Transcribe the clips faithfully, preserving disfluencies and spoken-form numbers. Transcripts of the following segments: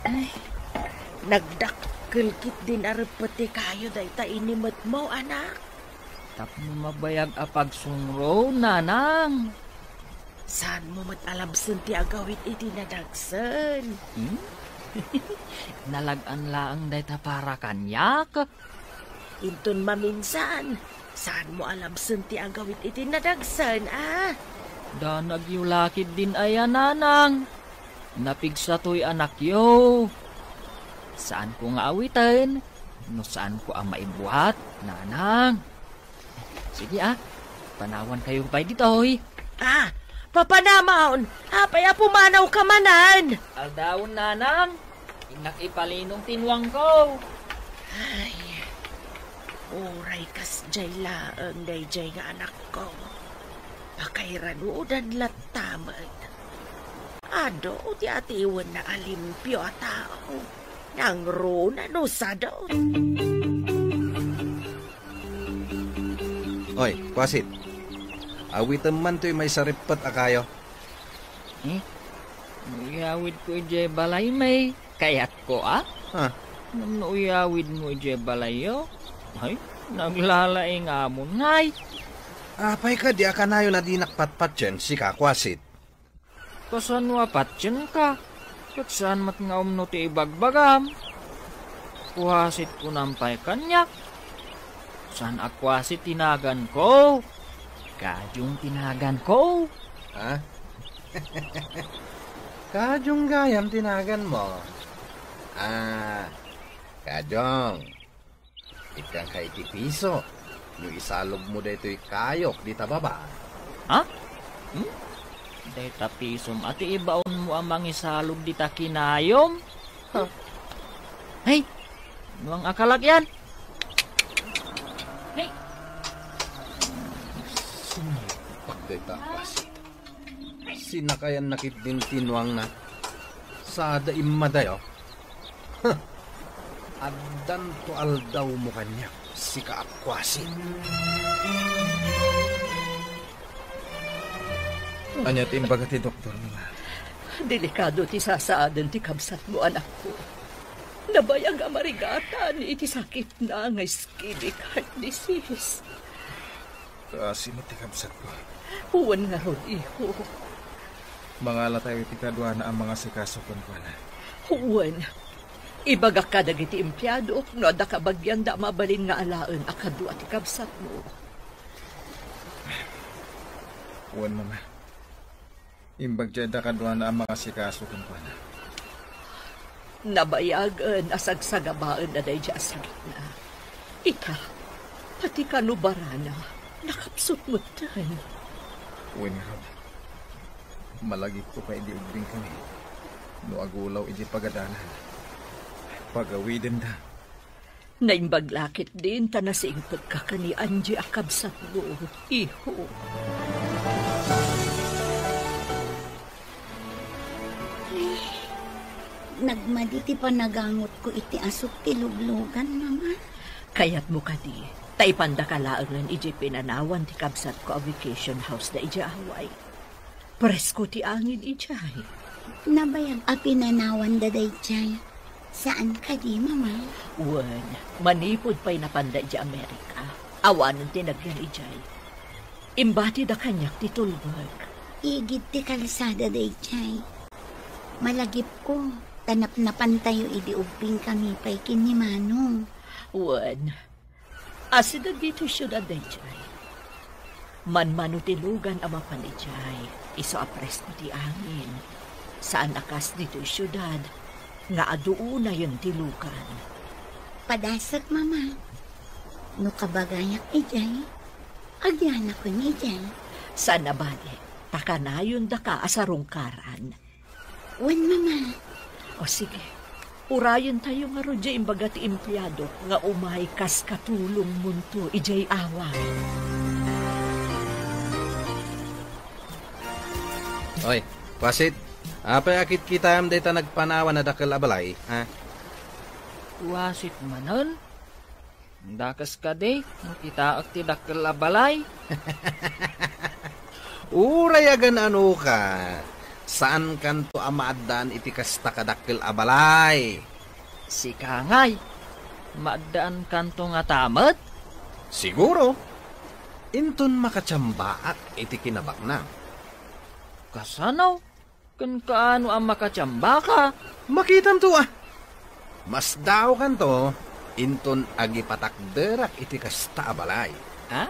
Ay, nagdakkel ketdin a reppet ti kayo dayta inimetmo, anak. Tapno mabayag a pagsungro, nanang. Saanmo met a labsen ti agawid iti nadagsen? Hmm? Nalag-an laeng dayta para kaniak. Inton maminsan, saanmo a labsen ti agawid iti nadagsen, a? Danagyo la ketdin aya, nanang. Napigsatoy anakyo. Saanko nga awiten no saanko a maibuat, nanang. Sige, a. Panawankayo pay ditoy. A, papanamon! Apay a pumanawka manen? Aldawen, nanang. Innak ipalinong ti nuangko. Ay, uray kasdiay laeng daydiay nga anakko. Pakairanudan latta met. Adu ti atiwenna a limpio a tao. Nangruna no sadu. Oy, kuasit. Awitem man toy maysa reppet a kayo. Eh? Iyawidko idiay balay, may kayatko, a? Ha? Ngem no iyawidmo idiay balayyo, ay, naglalaing amon, ngay. Apay kadi a kanayon a dinak patpatien, sika, kuasit? Kasano a patienka? Ket saan met nga umno ti ibagbagam. Kuasit kunam pay kaniak. Saan a kuasit ti naganko. Kajong ti naganko. Ha? Kajong gayam ti naganmo. Ah, Kajong. Ikkanka iti piso no isalogmo daytoy kayok dita baba. Ha? Hmm? Dayta pisom a ti ibaonmo a mangisalog dita kinayom? Ha? Hey! Nuang a kalak yan! Hey! Sumipag dayta a pasit. Sinakayanna ketdin ti nuangna. Sada immadayo. Huh. Addanto aldawmo kaniak, sika a kuasit. Ania ti imbaga ti doktor, mama? Delikado ti sasaaden ti kabsatmo, anakko. Nabayag a marigatan iti sakitna nga ischemic heart disease. Kaasi met ti kabsatko. Wen ngarud, iho. Mangalatayo iti kaduana a mangasikaso kenkuana. Wen, ibagak kadagiti empleadok no adda kabagianda a mabalin nga alaen a kadua ti kabsatmo. Wen, mama. Imbag dayta kaduana a mangasikaso kenkuana. Nabayagen a sagsagabaenna daydiay a sakitna. Ita, pati kanubarana, nakapsut metten. Wen ngarud, malagipko pay idi ubbingkami no agulaw idi pagadanan. Pagawidenda. Naimbag la ketdin ta nasingpet ka ken ni Angie a kabsatmo, iho. Ay, nagmadi ti panagangotko iti asuk ti luglugan, Mama. Kayatmo kadi, ta ipandaka laengen idiay pinanawan ti kabsatko a vacation house da idiay Hawaii. Presko ti angin idiay. Nabayag a pinanawanda daydiay. Saan kadi, Mama? Wen, manipud pay napanda idiay Amerika, awanen ti nagyan idiay. Imbatida kaniak ti tulbek. Igid ti kalsada daydiay. Malagipko, ta napnapantayo idi ubbingkami pay ken ni Manong. Wen, Asideg ditoy siudad daydiay. Manmano ti lugan a mapan idiay, isu a presko ti angin. Saan a kas ditoy siudad, nga adu unayen ti lugan. Padasek, Mama. No kabagayak idiay, agyanaken idiay. Saan a bale, ta kanayondaka a sarungkaran. Wen, Mama. O sige, urayentayo ngarud diay imbaga ti empleado nga umay kas katulongmonto idiay away. Oy, kuasit, apay a kitkitaem dayta nagpanawan a dakkel a balay, ha? Kuasit manen? Dakes kadi, no kitaek ti dakkel a balay. Uray agan-anoka, Saankanto a maaddaan iti kasta kadakkel a balay. Sika ngay, maaddaankanto ngata met? Siguro. Inton makatiambaak iti kinabaknang. Kasano? Ken kaano a makatiambaka? Makitamto a. Masdaokanto inton agipatakderak iti kasta a balay. Ha?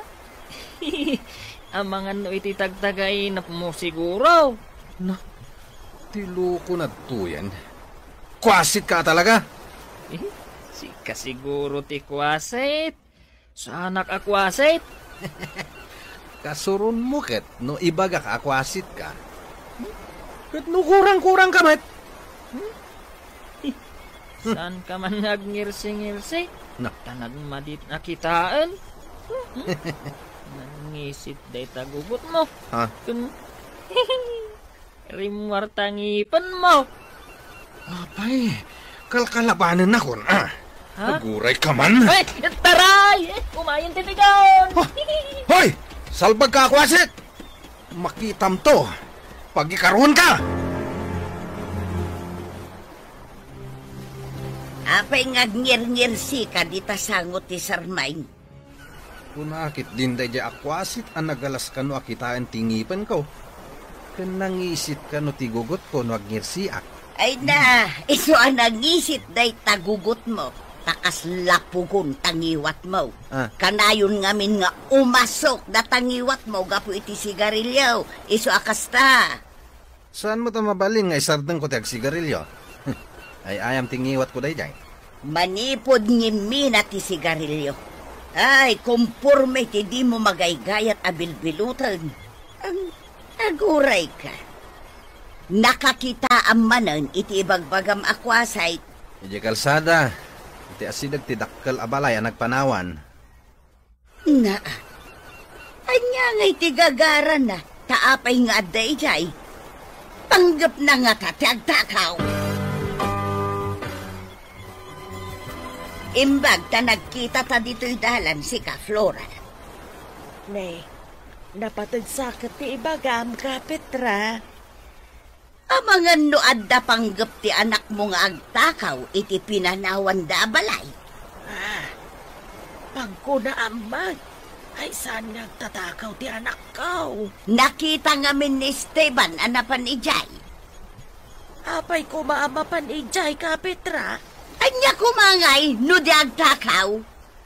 Amangan no iti tagtagainepmo siguro. Na, ti loko na tuyen. Kuasitka talaga? Sika siguro ti kuasit. Saanak a kuasit. Kasuronmo ket no ibagak a kuasitka. Ket no kurang-kurangka met. Saanka man nga agngirsi-ngirsi? Na. Ta nagmadit a kitaen. Nangisit dayta gugotmo. Ha? Ken rimmuarta ngipenmo. Apay, kalkalabanennakon, a. Ha? Agurayka man. Ay, taray! Umayen ti tigon! Ha? Hoy! Salbagka a kuasit! Makitamto! Pagikaruenka! Apay nga agngirngirsika dita sango ti sarmaing? Kuna ket din daydiay a kuasit a nagalas kano a kitaen ti ngipenko, ken nangisit kano ti gugotko no agngirsiak. Ay na, isu a nangisit dayta gugotmo, ta kasla pugon ta ngiwatmo. Ah. Kanayon ngamin nga umasok data ngiwatmo gapu iti sigarilio, isu a kasta. Saanmo ta mabalin nga isardengko ti agsigarilio? Ay-ayam ti ngiwatko daydiay. Manipud ngimmina ti sigarilio. Ay, kumporme ti dimo magaygayat a bilbiluten. Ang agurayka. Nakakitaam manen iti ibagbagam a kuasit. Idiay kalsada, iti asideg ti dakkel a balay a nagpanawan. Naa. Ania ngay ti gagarana? Ta apay nga adda idiay? Panggepna ngata ti agtakaw. Imbag ta nagkitata ditoy dalan sika, Flora. Ne, napateg sa ket ti ibagam, Kapetra. Amangan no adda panggep ti anakmo nga agtakaw iti pinanawanda a balay. Ah, pagkunaam met, ay saan nga agtatakaw ti anakko. Nakita ngamin ni Esteban a napan idiay. Apay koma a mapan idiay, Kapetra? Ania koma ngay no di agtakaw?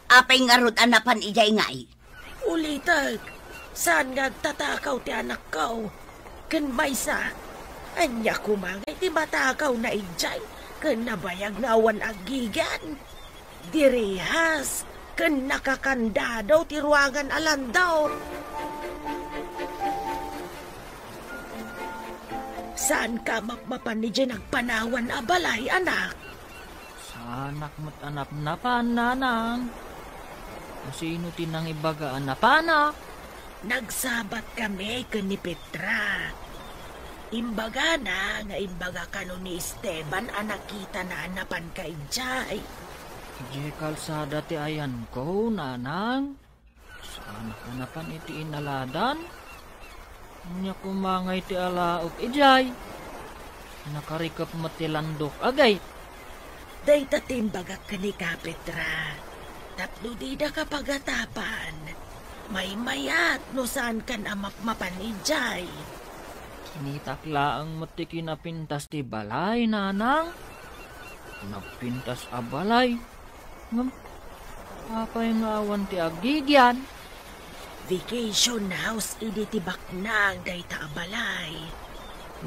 Apay ngarud a napan idiay ngay? Ulitek, saan nga agtatakaw ti anakko. Ken maysa, ania koma ngay ti matakawna idiay ken nabayag nga awan aggigyan? Direhas ken nakakandado ti ruangan a landok. Saanka a mapmapan idiay nagpanawan a balay, anak? Saanak met a napnapan, nanang. Sino ti nangibaga a napanak? Nagsabatkami ken ni Petra. Imbagana nga imbaga kano ni Esteban a nakitana a napanka idiay. Idiay kalsada ti ayanko, nanang. Saan a napan iti inaladan? Ania koma ngay ti alaok idiay? Nakarikep met ti landok a gate. Dayta ti imbagak kenka, Petra. Tapno didaka pagatapan, maymayat no saankan a mapmapan idiay. Kinitak laeng met ti kinapintas ti balay, nanang. Nagpintas a balay. Ngem, apay nga awan ti aggigyan? Vacation house idi ti baknang dayta a balay.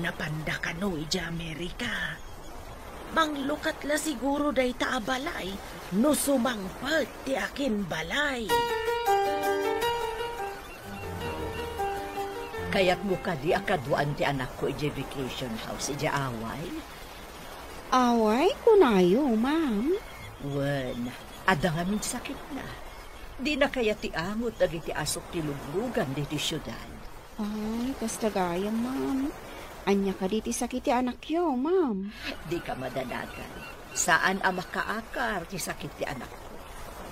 Napanda kano idiay Amerika. Manglukat la siguro dayta a balay no sumangpet ti akinbalay. Kayatmo kadi a kaduaan ti anakko idiay vacation house idiay Hawaii? Away, kunayo, ma'am. Wen, adda ngamin sakitna. Dina kayat ti angot dagiti asuk ti luglugan ditoy siudad. Ay, kasta gayam, ma'am. Ania kadi ti sakit ti anakyo, ma'am? Dika madanagan. Saan a makaakar ti sakit ti anakko.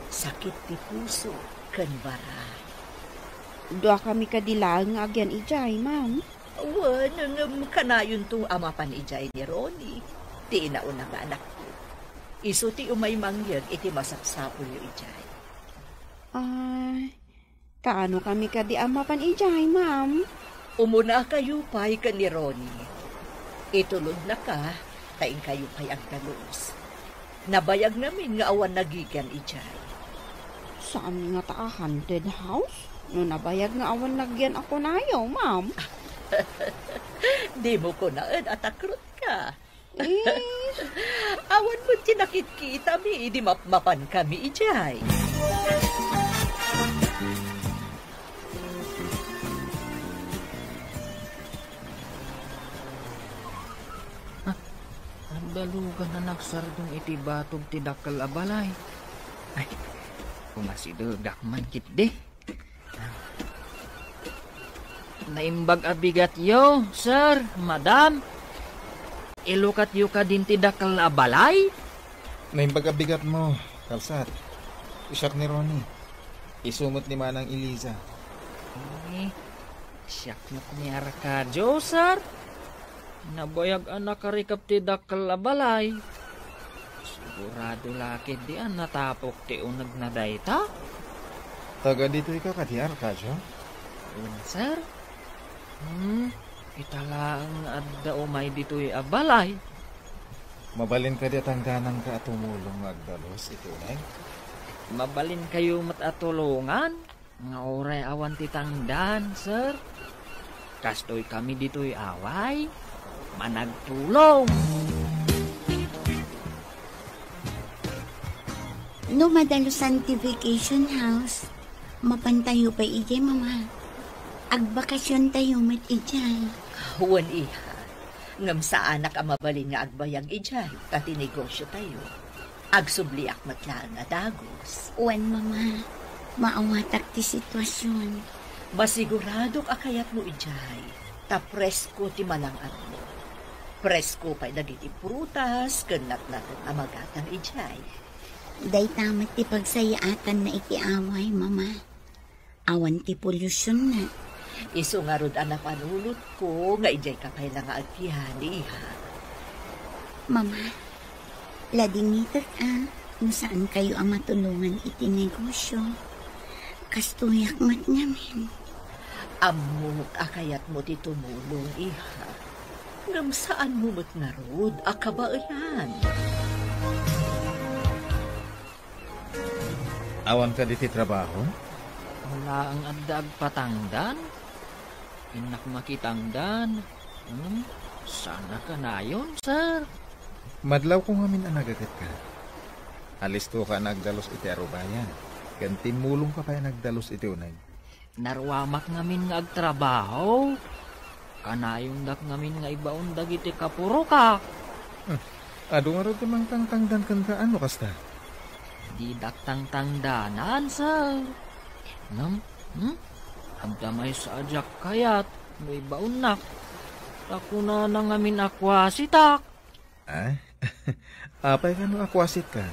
Sakit ti puso ken bara. Duakami kadi laeng nga agyan idiay, ma'am. Wen, ngem kanayonto a mapan idiay ni Ronnie, ti inauna nga anakko. Isu ti umay mangyeg iti masapsapulyo idiay. Ay, kaano kami kadi a mapan idiay, ma'am? Umunakayo pay ken ni Ronnie. Itulodnaka, ta inkayo pay agdalus. Nabayag ngamin nga awan nagigian idiay. Saan nga ta a haunted house? No nabayag nga awan nagian a kunayo, ma'am. Dimo kunaen a takrotka. Eh? Awan met ti nakitkitami idi mapmapan kami idiay. Ah, agdalugan a nagsardeng iti batog ti dakkel a balay. Ay, kumasidegak man ketdi. Naimbag a bigatyo, sir, madam. Ilukatyo kadin ti dakkel a balay? Naimbag a bigatmo, kalsat. Siak ni Ronnie. Isu met ni Manang Eliza. Eh, siak met ni Arcadio, sir. Nabayag a nakarikep ti dakkel a balay. Sigurado la ketdi a natapok ti unegna dayta? Taga ditoy ka kadi, Arcadio? Wen, sir. Hmm, ita laeng nga adda umay ditoy a balay. Mabalin kadi a tangdananka a tumulong nga agdalus iti uneg? Mabalinkayo met a tulongan? Nga uray awan ti tangdan, sir. Kastoy kami ditoy away. Managtulong. No madalusan ti vacation house, mapantayo pay idiay, Mama. Agbakasiontayo met idiay. Wen, iha. Ngem saanak a mabalin nga agbayag idiay, ta ti negosyotayo. Agsubliak met laeng a dagus. Wen, Mama. Maawatak ti sitwasion. Masiguradok a kayatmo idiay, ta presko ti malang-atmo. Presko pay dagiti prutas ken natnateng a magatang idiay. Dayta met ti pagsayaatanna iti away, Mama. Awan ti polusyon na. Isu ngarud a napanunotko nga idiay ka pay la nga agkiani, iha. Mama, ladingitek a no saan kayo a matulongan iti negosyo. Kastoyak met ngamin. Ammok a kayatmo ti tumulong, iha. Ngem saanmo met ngarud a kabaelan. Awan kadi ti trabaho? Laeng adda agpatangdan? Innak makitangdan. Hmm? Saan a kanayon, sir? Madlawko ngamin a nagagetka. Alistoka a nagdalus iti arubayan, ken timmulongka pay a nagdalus iti uneg. Naruamak ngamin nga agtrabaho. Kanayondak ngamin nga ibaon dagiti kapurokak. Hmm. Adu ngarud ti mangtangtangdan kenka, ano kasta? Didak tangtangdanan, sir. Ngem, hmm? Adda maysa a diak kayat no ibaonnak. Ta kunana ngamin a kuasitak. Ah? Apay kano a kuasitka?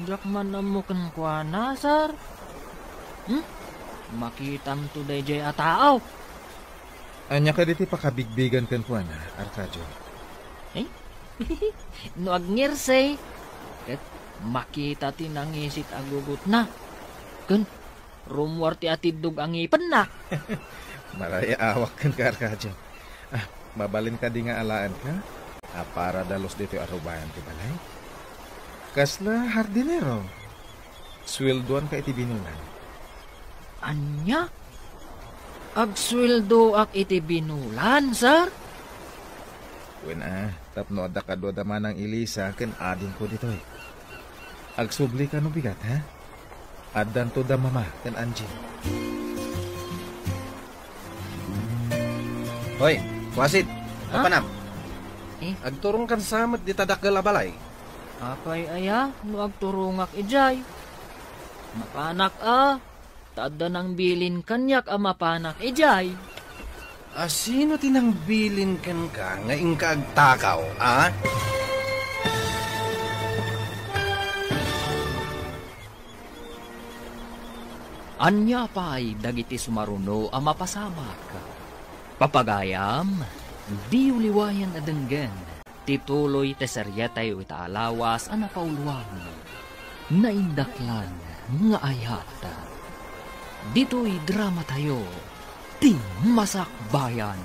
Diak man ammo kenkuana, sir. Hmm? Makitamto daydiay a tao. Ania kadi ti pakabigbigan kenkuana, Arcadio? Eh? No agngirse, ket makita ti nangisit a gugotna. Ken rummuar ti atiddog a ngipenna. Marayaawak kenka, Arcadio. Ah, mabalin kadi nga alaenka a para dalus ditoy arubayan ti balay? Kasla hardinero? Sueldoanka iti binulan? Ania? Agsueldoak iti binulan, sir? Wen a, tapno adda kadua da Manang Elisa ken adingko ditoy. Agsubli kano bigat, ha? Addanto da Mama ken Angie. Hoy, kuasit, Ha? Mapanam. Eh? Agturongkan sa met dita dakkel a balay. Apay aya no agturongak idiay? Mapanak a, ta adda nangbilin kaniak a mapanak idiay. A, sino ti nangbilin kenka nga inka agtakaw, a? Ania pay dagiti sumaruno a mapasamak? Papagayam, diyo liwayan a denggen ti tuloy ti serietayo ita a lawas a napauluan, Naindaklan nga Ayat. Ditoy dramatayo, Ti Masakbayan.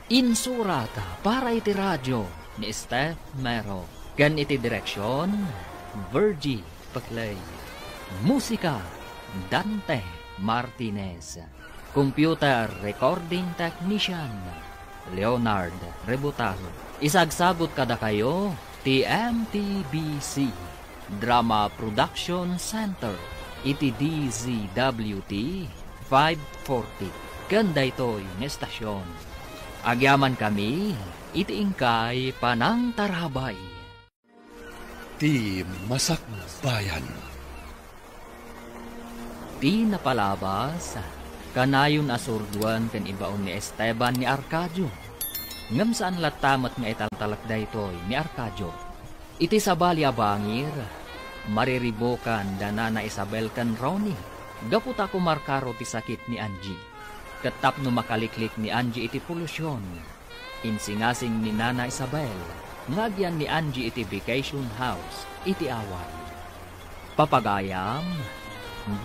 Insurat para iti radio ni Steph Mero ken iti direksion, Virgie Paclay. Musika, Dante Martinez. Computer recording technician, Leonard Rebutal. Isagsabot kadakayo ti M T B C Drama Production Center iti D Z W T five forty ken daytoy nga estasyon. Agyamankami iti inkay panangtarabay. Ti Masakbayan. Ti napalabas, kanayon a surduen ken ibaon ni Esteban ni Arcadio. Ngem saan latta met nga italtalek daytoy ni Arcadio. Iti sabali a bangir, mariribukan da Nana Isabel ken Ronnie gapu ta kumarkaro ti sakit ni Angie. Ket tapno makaliklik ni Angie iti polusyon, insingasing ni Nana Isabel nga agyan ni Angie iti vacation house iti away. Papagayam,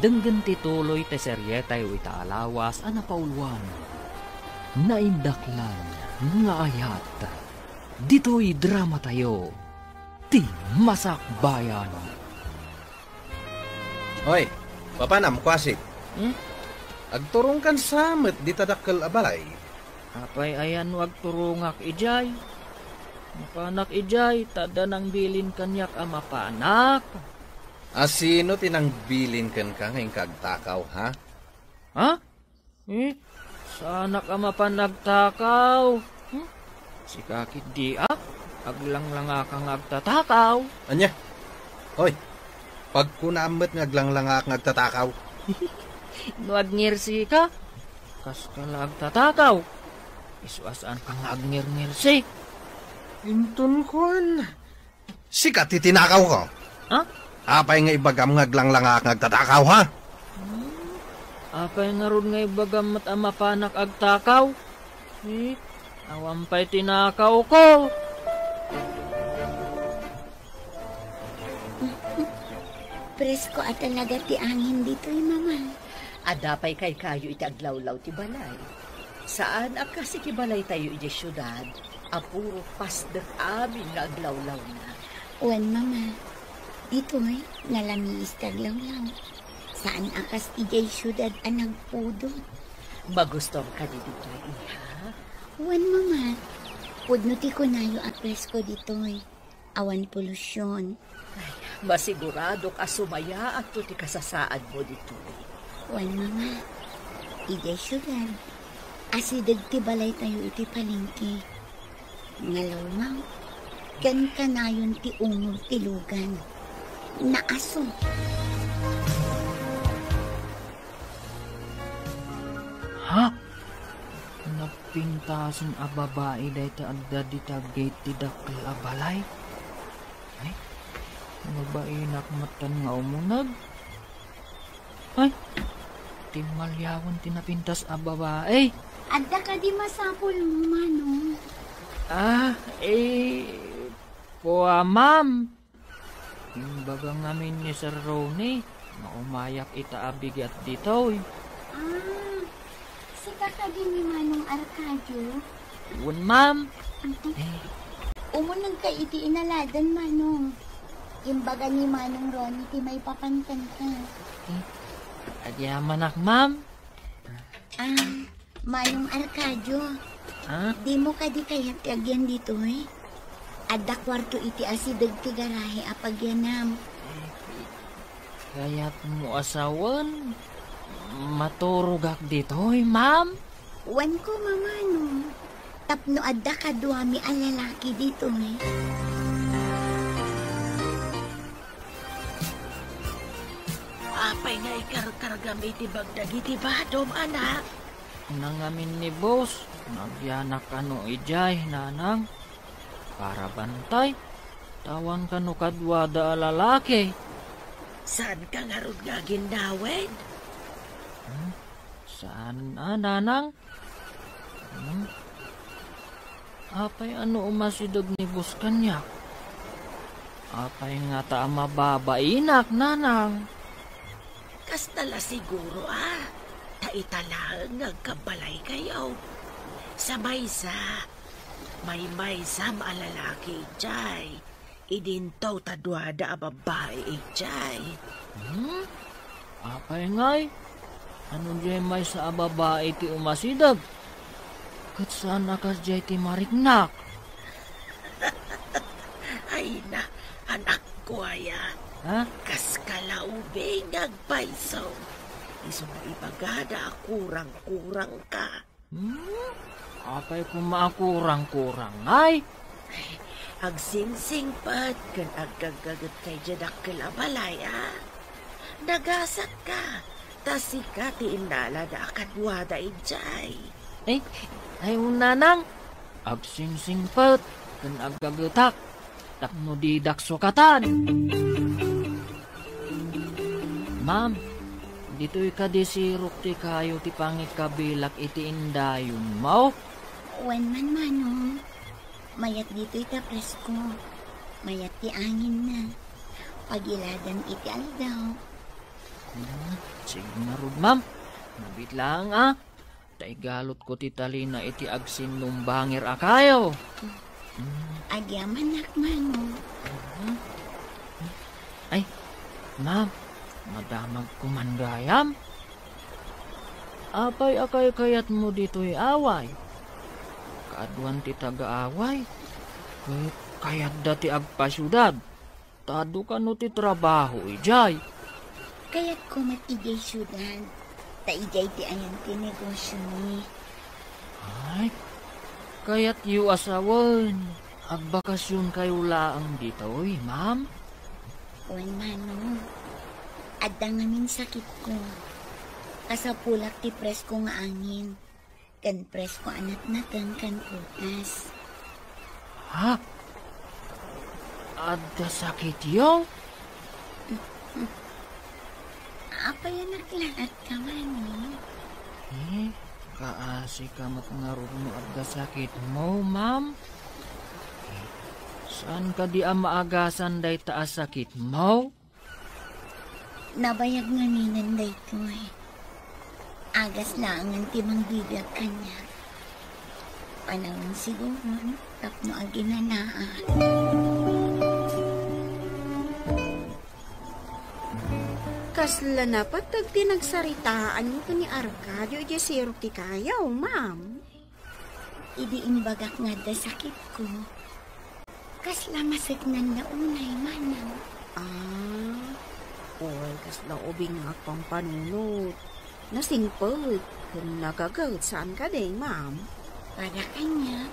denggen ti tuloy ti serietayo ita a lawas a napauluan, Naindaklan nga Ayat. Ditoy dramatayo, Ti Masakbayan. Oy, papanam, kuasik. Hmm? Agturongkan sa met dita dakkel a balay. Apay ayan no agturongak idiay? Mapanak idiay, ta adda nangbilin kaniak a mapanak. A sino ti nangbilin kenka nga inka agtakaw, ha? Ha? Eh, saanak a mapan agtakaw. Hmm? Sika ketdi a, aglanglangaka nga agtatakaw. Ania? Hoy, pagkunaam met nga aglanglangak nga agtatakaw. No agngirsi ka, kaska la agtatakaw. Isu a saanka nga agngirngirsi. Inton kuan, sika ti tinakawko. Ha? Apay nga ibagam nga aglanglangak nga agtatakaw, ha? Hmm? Apay ngarud nga ibagam met a mapanak agtakaw? Eh, awan pay tinakawko. Presko a talaga ti angin ditoy, Mama. Adda pay kaykayo iti aglawlaw ti balay. Saan a kas iti balaytayo idiay siudad a puro pasdek amin nga aglawlawna. Wen, Mama, ditoy, nalamiis ti aglawlaw. Saan a kas idiay siudad a nagpudot. Magustom kadi ditoy, iha? Wen, Mama, pudno ti kunayo a presko ditoy. Awan polusyon. Ay, masiguradok a sumayaatto ti kasasaadmo ditoy. Wen, Mama, idiay siudad, asideg ti balaytayo iti palengke. Ngalawmaw, ken kanayon ti umog ti lugan. Naaso. Ha? Napintasen a babai dayta adda dita gate ti dakkel a balay? Ay, nabainak metten nga umuneg? Ay, timmaliawen ti napintas a babai. Adda kadi masapulmo, Manong? Ah, eh, pua, ma'am. Imbaga ngamin ni Sir Ronnie, maumayak ita a bigat ditoy. Ah, sika kadi ni Manong Arcadio? Wen, ma'am. Ay, eh. Umunegka iti inaladan, Manong. Imbaga ni Manong Ronnie ti maipapan kenka. Eh, agyamanak, ma'am. Ah, Manong Arcadio, ah? Dimo kadi kayat ti agyan ditoy? Adda kuarto iti asideg ti garahe a pagyanam. Kayatmo a sawen, maturogak ditoy, ma'am? Wen ko, Manong. Tapno adda kaduami a lalaki ditoy. Apay nga ikarkargam iti bag dagiti badom, anak? Nangamin ni boss, nagyanak kano idiay, nanang. Para bantay, tawan kano kaduada a lalaki. Saan ka ngarud nga agindawid? Hmm? Saan a, nanang? Hmm? Apay a no umasideg ni Boss kaniak? Apay ngata a mababainak, Nanang? Kasta la siguro, a. Ta ita laeng nga agkabbalaykayo. Sa maysa, maymaysam a lalaki idiay. Idinto ta duada a babbai idiay. Hmm? Apay ngay? Ano diay maysa a babai ti umasideg? Ket saan a kasdiay ti mariknak? Ay na, anakko aya. Ha? Kas kalaubing nga agpayso. Isu nga ibagada a kurang-kurang ka. Hmm? Apay koma a kurang-kurang, ay? Agsingsingpet ken aggaggaget kay diay dakkel a balay, a? Nagasat ka, ta sika ti innalada a kaduada idiay. Ay, ay, unanang, agsingsingpet ken aggagetak tapno didak sukatan. Ma'am, ditoy kadi sirok ti kayo ti pangikkabilak iti indayonmo? Wen man, Manong. Mayat ditoy ta presko. Mayat ti anginna. Pagiladan iti aldaw. Hmm, sige ngarud, ma'am. Nabit laeng, a. Ta igalutko ti talina iti agsinnumbangir a kayo. Mm. Agyamanak, Manong. Mhm. Ay, ma'am, madamagko man gayam. Apay a kaykayatmo ditoy away? Kaaduan ti taga-away. Kay-, kayatda ti agpasiudad. Ta adu kano ti trabaho idiay? Kayatko met idiay siudad, ta idiay ti ayan ti negosyomi. Ay, kayatyo a sawen, agbakasionkayo laeng ditoy, ma'am? Wen, Manong. Adda ngamin sakitko. Kasapulak ti presko nga angin. Ken presko a natnateng ken prutas. Ha? Adda sakityo? Apay a naklaat ka, Manong? Eh, kaasi ka met ngarud no adda sakitmo, ma'am? Eh, saan kadi a maagasan dayta a sakitmo? Nabayag ngaminen daytoy. Agas laengen ti mangbibiag kaniak. Panawen siguron tapno aginanaan. Kasla napateg ti nagsaritaanyo ken ni Arcadio idiay sirok ti kayaw, ma'am? Idi imbagak nga adda sakitko, kasla maseknan la unay, Manang. Ah, uray kasla ubing nga agpampanunot. Nasingpet ken nagaget, saan kadi, ma'am? Para kaniak,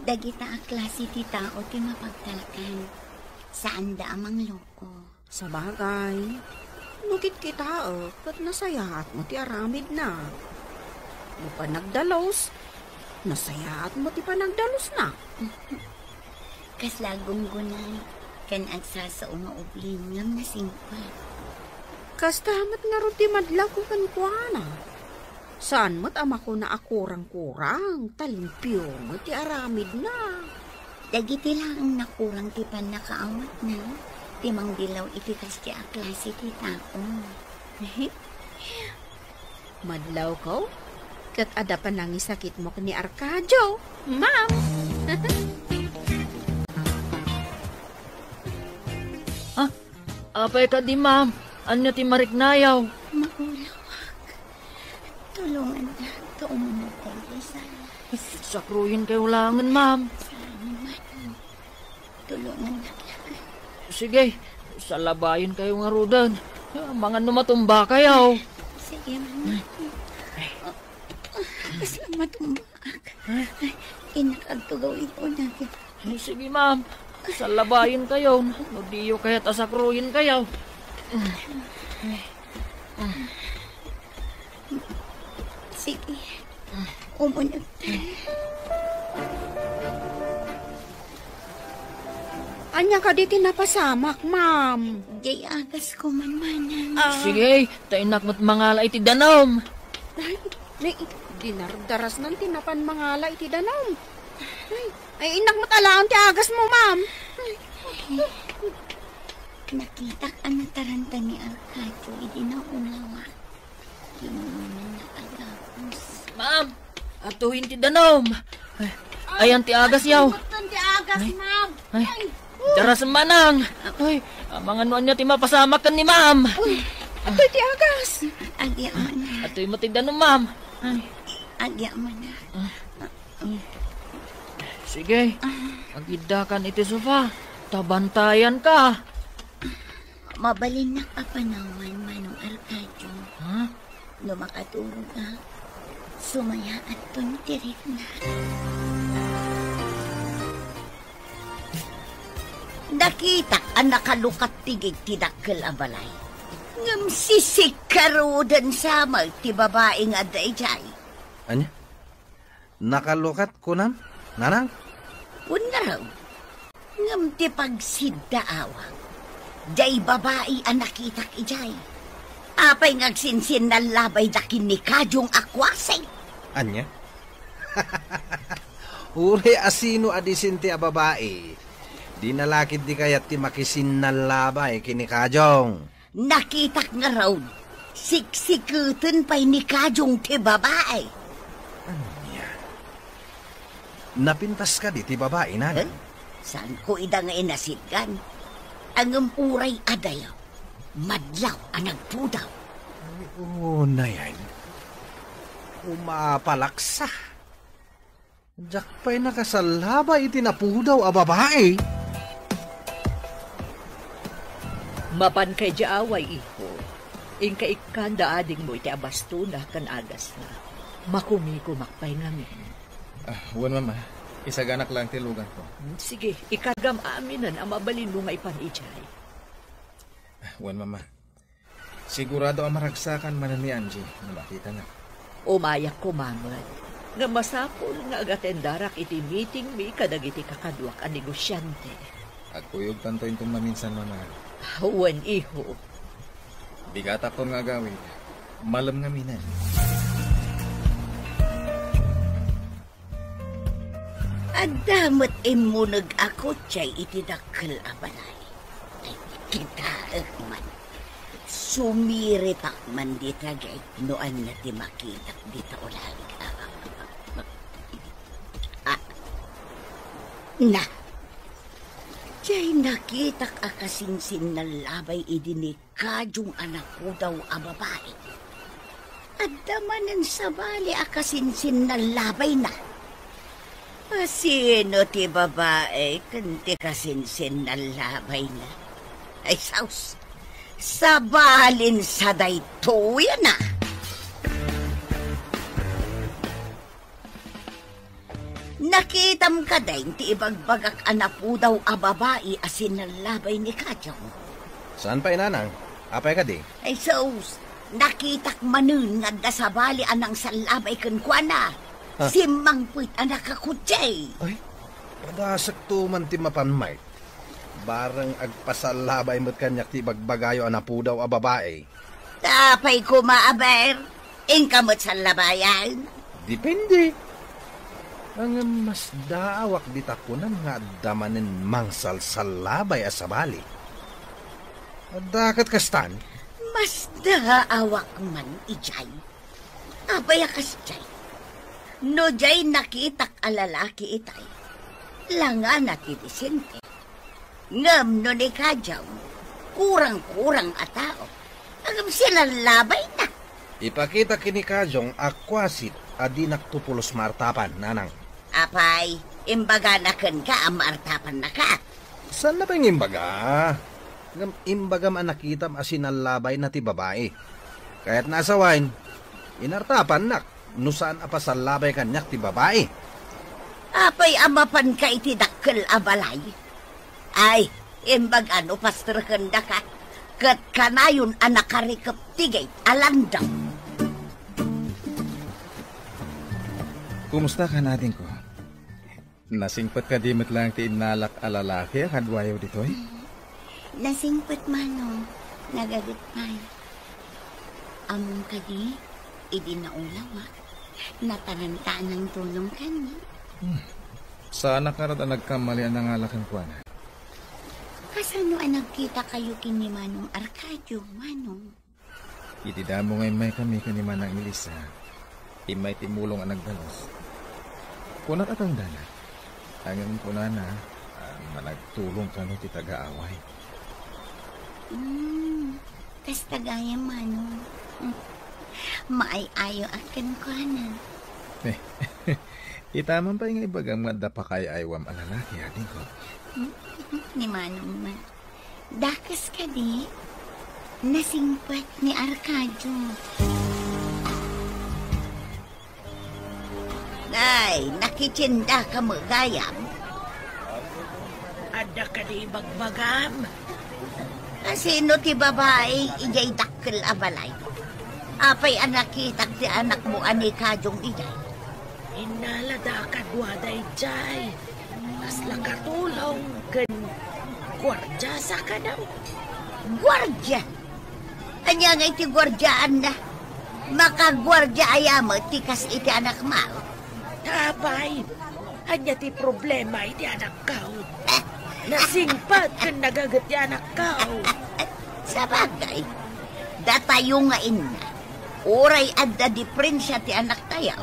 dagita a klase ti tao ti mapagtalkan. Saanda a mangloko. Sabagay, no kitkitaek, ket nasayaat met ti aramidna. No panagdalus, nasayaat met ti panagdalusna. Kasla aggunggunay, ken agsasao nga ubli ngem nasingpet. Kasta met ngarud ti madlawko kenkuana. Saan met a makuna a kurang-kurang, ta limpio met ti aramidna. Dagiti laeng nakurang ti pannakaawatna, ti mangbillaw iti kasdi a klase ti tao. Madlawko, ket adda panangisakitmo ken ni Arcadio, ma'am. Ah, apay kadi, ma'am? Ania ti mariknayo? Maulawak. Tulongannak ta umuneg daydiay sala. Sakruyenkayo laengen, ma'am. Salamat. Tulongannak laeng. Sige, salabayenkayo ngaruden. Amangan no matumbakayo. Sige, ma'am. Kasla matumbaak. Ay, innak agtugaw iti uneg. Ay, sige, ma'am. Salabayenkayo. No diyo kayat a sakruyenkayo. Sige. Umuneg. Ania kadi ti napasamak, ma'am? Diay agasko man, manang. Ah. Sige, ta innak met mangala iti danum. Ay, nay, Dinardarasnan ti napan mangala iti danum. Ay, ay, innak met alaen ti agasmo, ma'am. Nakitak a nataranta ni Arcadio idi naulawak. Kinunana a dagus. Ma'am, atuyen ti danum. Ay, ayan ti agas, yaw. Atuyen ti agas, ay, ma'am. Ay, ay, daras manang. Ay, amangan no ania ti mapasamak ken ni ma'am. Uy, atoy ti agas. Agi, amanang. Atoy met ti danum, ma'am. Ay, agi, amanang. Ah. Sige, agiddakan iti sofa. Ta bantayanka. Mabalinnak a panawan, Manong Arcadio. Ha? No makatulog a, sumayaatton ti rikna. Nakitak a nakalukat ti gig ti dakkel a balay. Ngem sisikkaruden sa met ti babai nga adda idiay. Ania? Nakalukat kunam, nanang? Wen ngarud. Ngem ti pagsiddaawak, diay babai a nakitak idiay. Apay nga agsinsinnallabayda ken ni Kajong a kuasi? Ania? Uray a sino a disente a babai, dina la ketdi kayat ti makisinnallabay ken ni Kajong. Nakitak ngarud, siksiketen pay ni Kajong ti babai. Ania? Napintas kadi ti babai, nanang? Eh? Saanko ida nga inasitgan? Ngem uray adayo, madlaw a nagpudaw. Ay, unay, ay. Umapalaksa. Diak pay nakasallabay iti napudaw a babai. Mapanka idiay away, iho. Inka ikkanda adingmo iti abastona ken agasna. Makumikumak pay ngamin. Ah, wen, Mama. Isaganak laeng ti luganko. Hmm, sige, ikargam aminen a mabalinmo nga ipan idiay. Ah, wen, Mama. Sigurado a maragsakan manen ni Angie no makitana. Umayak koma met. Nga masapul nga agatendarak iti meetingmi kadagiti kakaduak a negosiante. Agkuyogtanto inton maminsan, Mama. Wen, iho. Bigatakon nga agawid. Malem ngaminen. Adda met immuneg a kotse iti dakkel a balay. Ay, kitaek man. Sumiripak man dita gayud no ania ti makitak dita ulaen. Ah, na. Diay nakitak a kasinsinnallabay idi ni Kajong a napudaw a babai. Adda manen sabali a kasinsinnallabayna. Asino ti babai ken ti kasinsinnallabayna? Ay, saus. Sabalin sa daytoy, ana. Nakitam kadi ti ibagbagak a napudaw a babai a sinallabay ni Kajong? Saan pay, nanang? Apay kadi? Ay, sus, nakitak manen nga adda sabali a nangsallabay kenkuana. Ha? Simmangpet a nakakotse. Ay, padasekto man ti mapan, Mike. Bareng agpasallabay met kaniak ti ibagbagayo a napudaw a babai. Apay koma, aber, inka met sallabayan? Depende. Ngem masdaawak dita kunam nga adda manen mangsalsallabay a sabali. Adda ket kastan? Masdaawak man idiay. Apay a kasdiay? No diay nakitak a lalaki itay, langana ti disente. Ngem no ni Kajong, kurang-kurang a tao. Ngem sinallabay na. Ipakita ken ni Kajong a kuasit a dinakto pulos maartapan, nanang. Apay, imbagana kenka a maartapannaka? Saanna pay nga imbaga? Ngem imbagam a nakitam a sinallabay na ti babai. Kayatna a sawen, inartapannak no saan a pasallabay kaniak ti babai. Apay a mapanka iti dakkel a balay? Ay, imbaga no pasterkendaka, ket kanayon a nakarikep ti gate a landam. Kumusta ka, adingko? Nasingpet kadi met laeng ti innalak a lalaki a kaduayo ditoy? Nasingpet, Manong. Nagaget pay. Ammom kadi, idi naulawak, Nataranta a nangtulong kaniak. Hmm. Saanak ngarud a nagkamali a nangala kenkuana. Kasano a nagkitakayo ken ni Manong Arcadio, Manong? Iti damo nga immaykami ken ni Manang Elisa, immay ti mulong a nagdalus. Kunak a tangdana. Ngem kunana, ah, nga nagtulong kano ti taga-away. Hmm, kasta gayam, Manong. Hmm. Maay-ayo a kenkuana. Eh, ita man pay nga ibagam nga adda pakaay-aywam a lalaki, adingko. Hmm, ni Manong man. Dakes kadi? Nasingpet ni Arcadio. Ay, nakitiendaka met gayam? Adda kadi ibagbagam? Asino ti babai idiay dakkel a balay? Apay a nakitak ti anakmo a ni Kadiong idiay? Innalada kaduada idiay. Kasla katulong ken guardia sa kano. Guardia? Ania nga iti guardiaanna? Makaguardia aya met ti kas iti anakmo? Apay, ania ti problema iti anakko? Nasingpet ken nagaget ti anakko. Sabagay, datayo nga inna, uray adda diprensia ti anaktayo,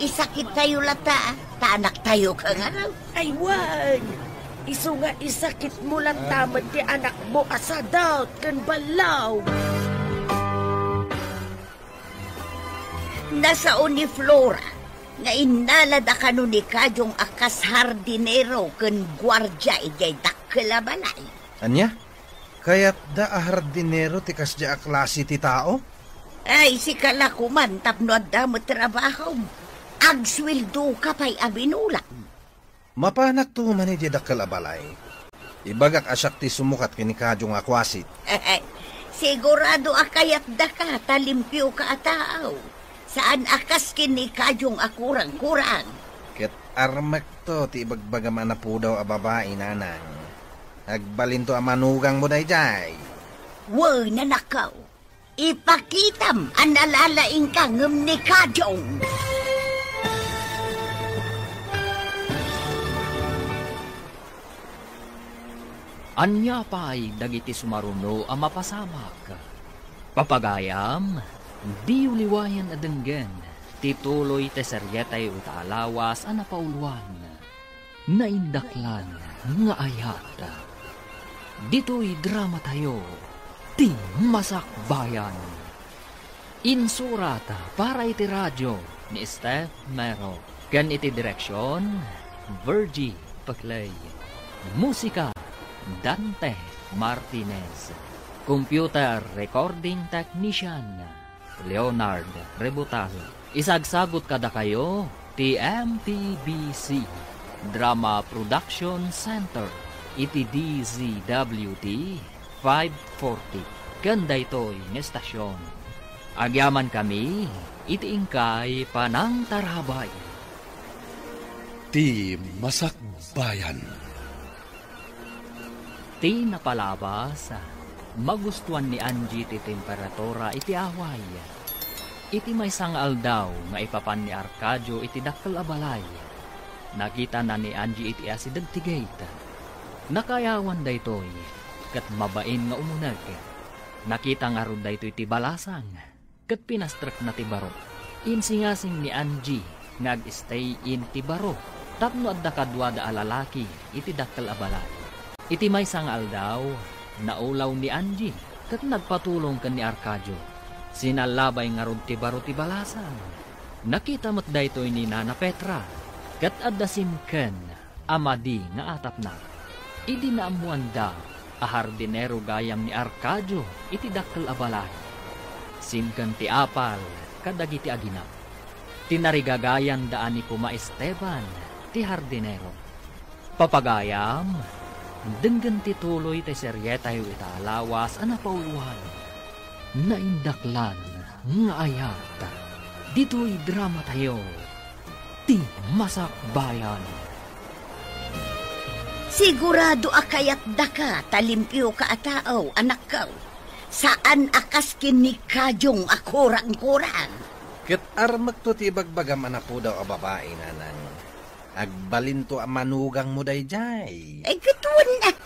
isakittayo latta, ta anaktayo ka ngarud. Ay, wen! Isu nga isakitmo latta met ti anakmo a sadot ken ballaw. Nasao ni Flora nga innalada kano ni Kadiong a kas hardinero ken guardia idiay dakkel a balay. Ania? Kayatda a hardinero ti kasdiay a klase ti tao? Ay, sika la koman tapno adda met trabahom. Agsueldoka pay a binulan. Mapanakto man idiay dakkel a balay. Ibagak a siak ti sumukat ken ni Kadiong a kuasit. Sigurado a kayatdaka ta limpioka a tao. Saan a kas ken ni Kadiong a kurang-kurang. Ket armekto ti ibagbagam a napudaw a babai, nanang. Agbalinto a manugangmo daydiay. Wen, anakko. Ipakitam a nalalaingka ngem ni Kadiong. Ania pay dagiti sumaruno a mapasamak? Papagayam, diyo liwayan a denggen ti tuloy ti serietayo ita a lawas a napauloan. Naindaklan nga ayat. Ditoy dramatayo, Ti Masakbayan. Insurat para iti radio ni Steph Mero ken iti direksion, Virgie Paclay. Musika, Dante Martinez. Computer recording technician, Leonard Rebutal. Isagsagut kadakayo ti M P B C Drama Production Center iti D Z W T five forty ken daytoy nga estasyon. Agyamankami iti inkay panangtarabay. Ti Masakbayan. Ti napalabas, magustuan ni Angie ti temperatura iti away. Iti maysa nga aldaw nga ipapan ni Arcadio iti dakkel a balay, nakitana ni Angie iti asideg ti gate. Nakaayawan daytoy, ket mabain nga umuneg. Nakita ngarud daytoy ti balasang. Ket pinastrekna ti baro. Insingasing ni Angie nga ag-stay in ti baro tapno adda kaduada a lalaki iti dakkel a balay. Iti maysa nga aldaw, naulaw ni Angie ket nagpatulong ken ni Arcadio. Sinallabay ngarud ti baro ti balasang. Nakita met daytoy ni Nana Petra ket adda simken a madi nga atapna. Idi naammoanda a hardinero gayam ni Arcadio iti dakkel a balay, simken ti apal kadagiti aginang. Tinarigagayanda a ni Kuma Esteban ti hardinero. Papagayam, denggen ti tuloy ti serietayo ita a lawas a napauloan. Naindaklan nga ayat. Ditoy dramatayo, Ti Masakbayan. Sigurado a kayatdaka ta limpioka a tao, anakko. Saan a kas ken ni Kadiong a kurang-kurang. Ket armekto ti ibagbagam a napudaw a babai, nanang. Agbalinto a manugangmo daydiay. Ay, ket wen, ah,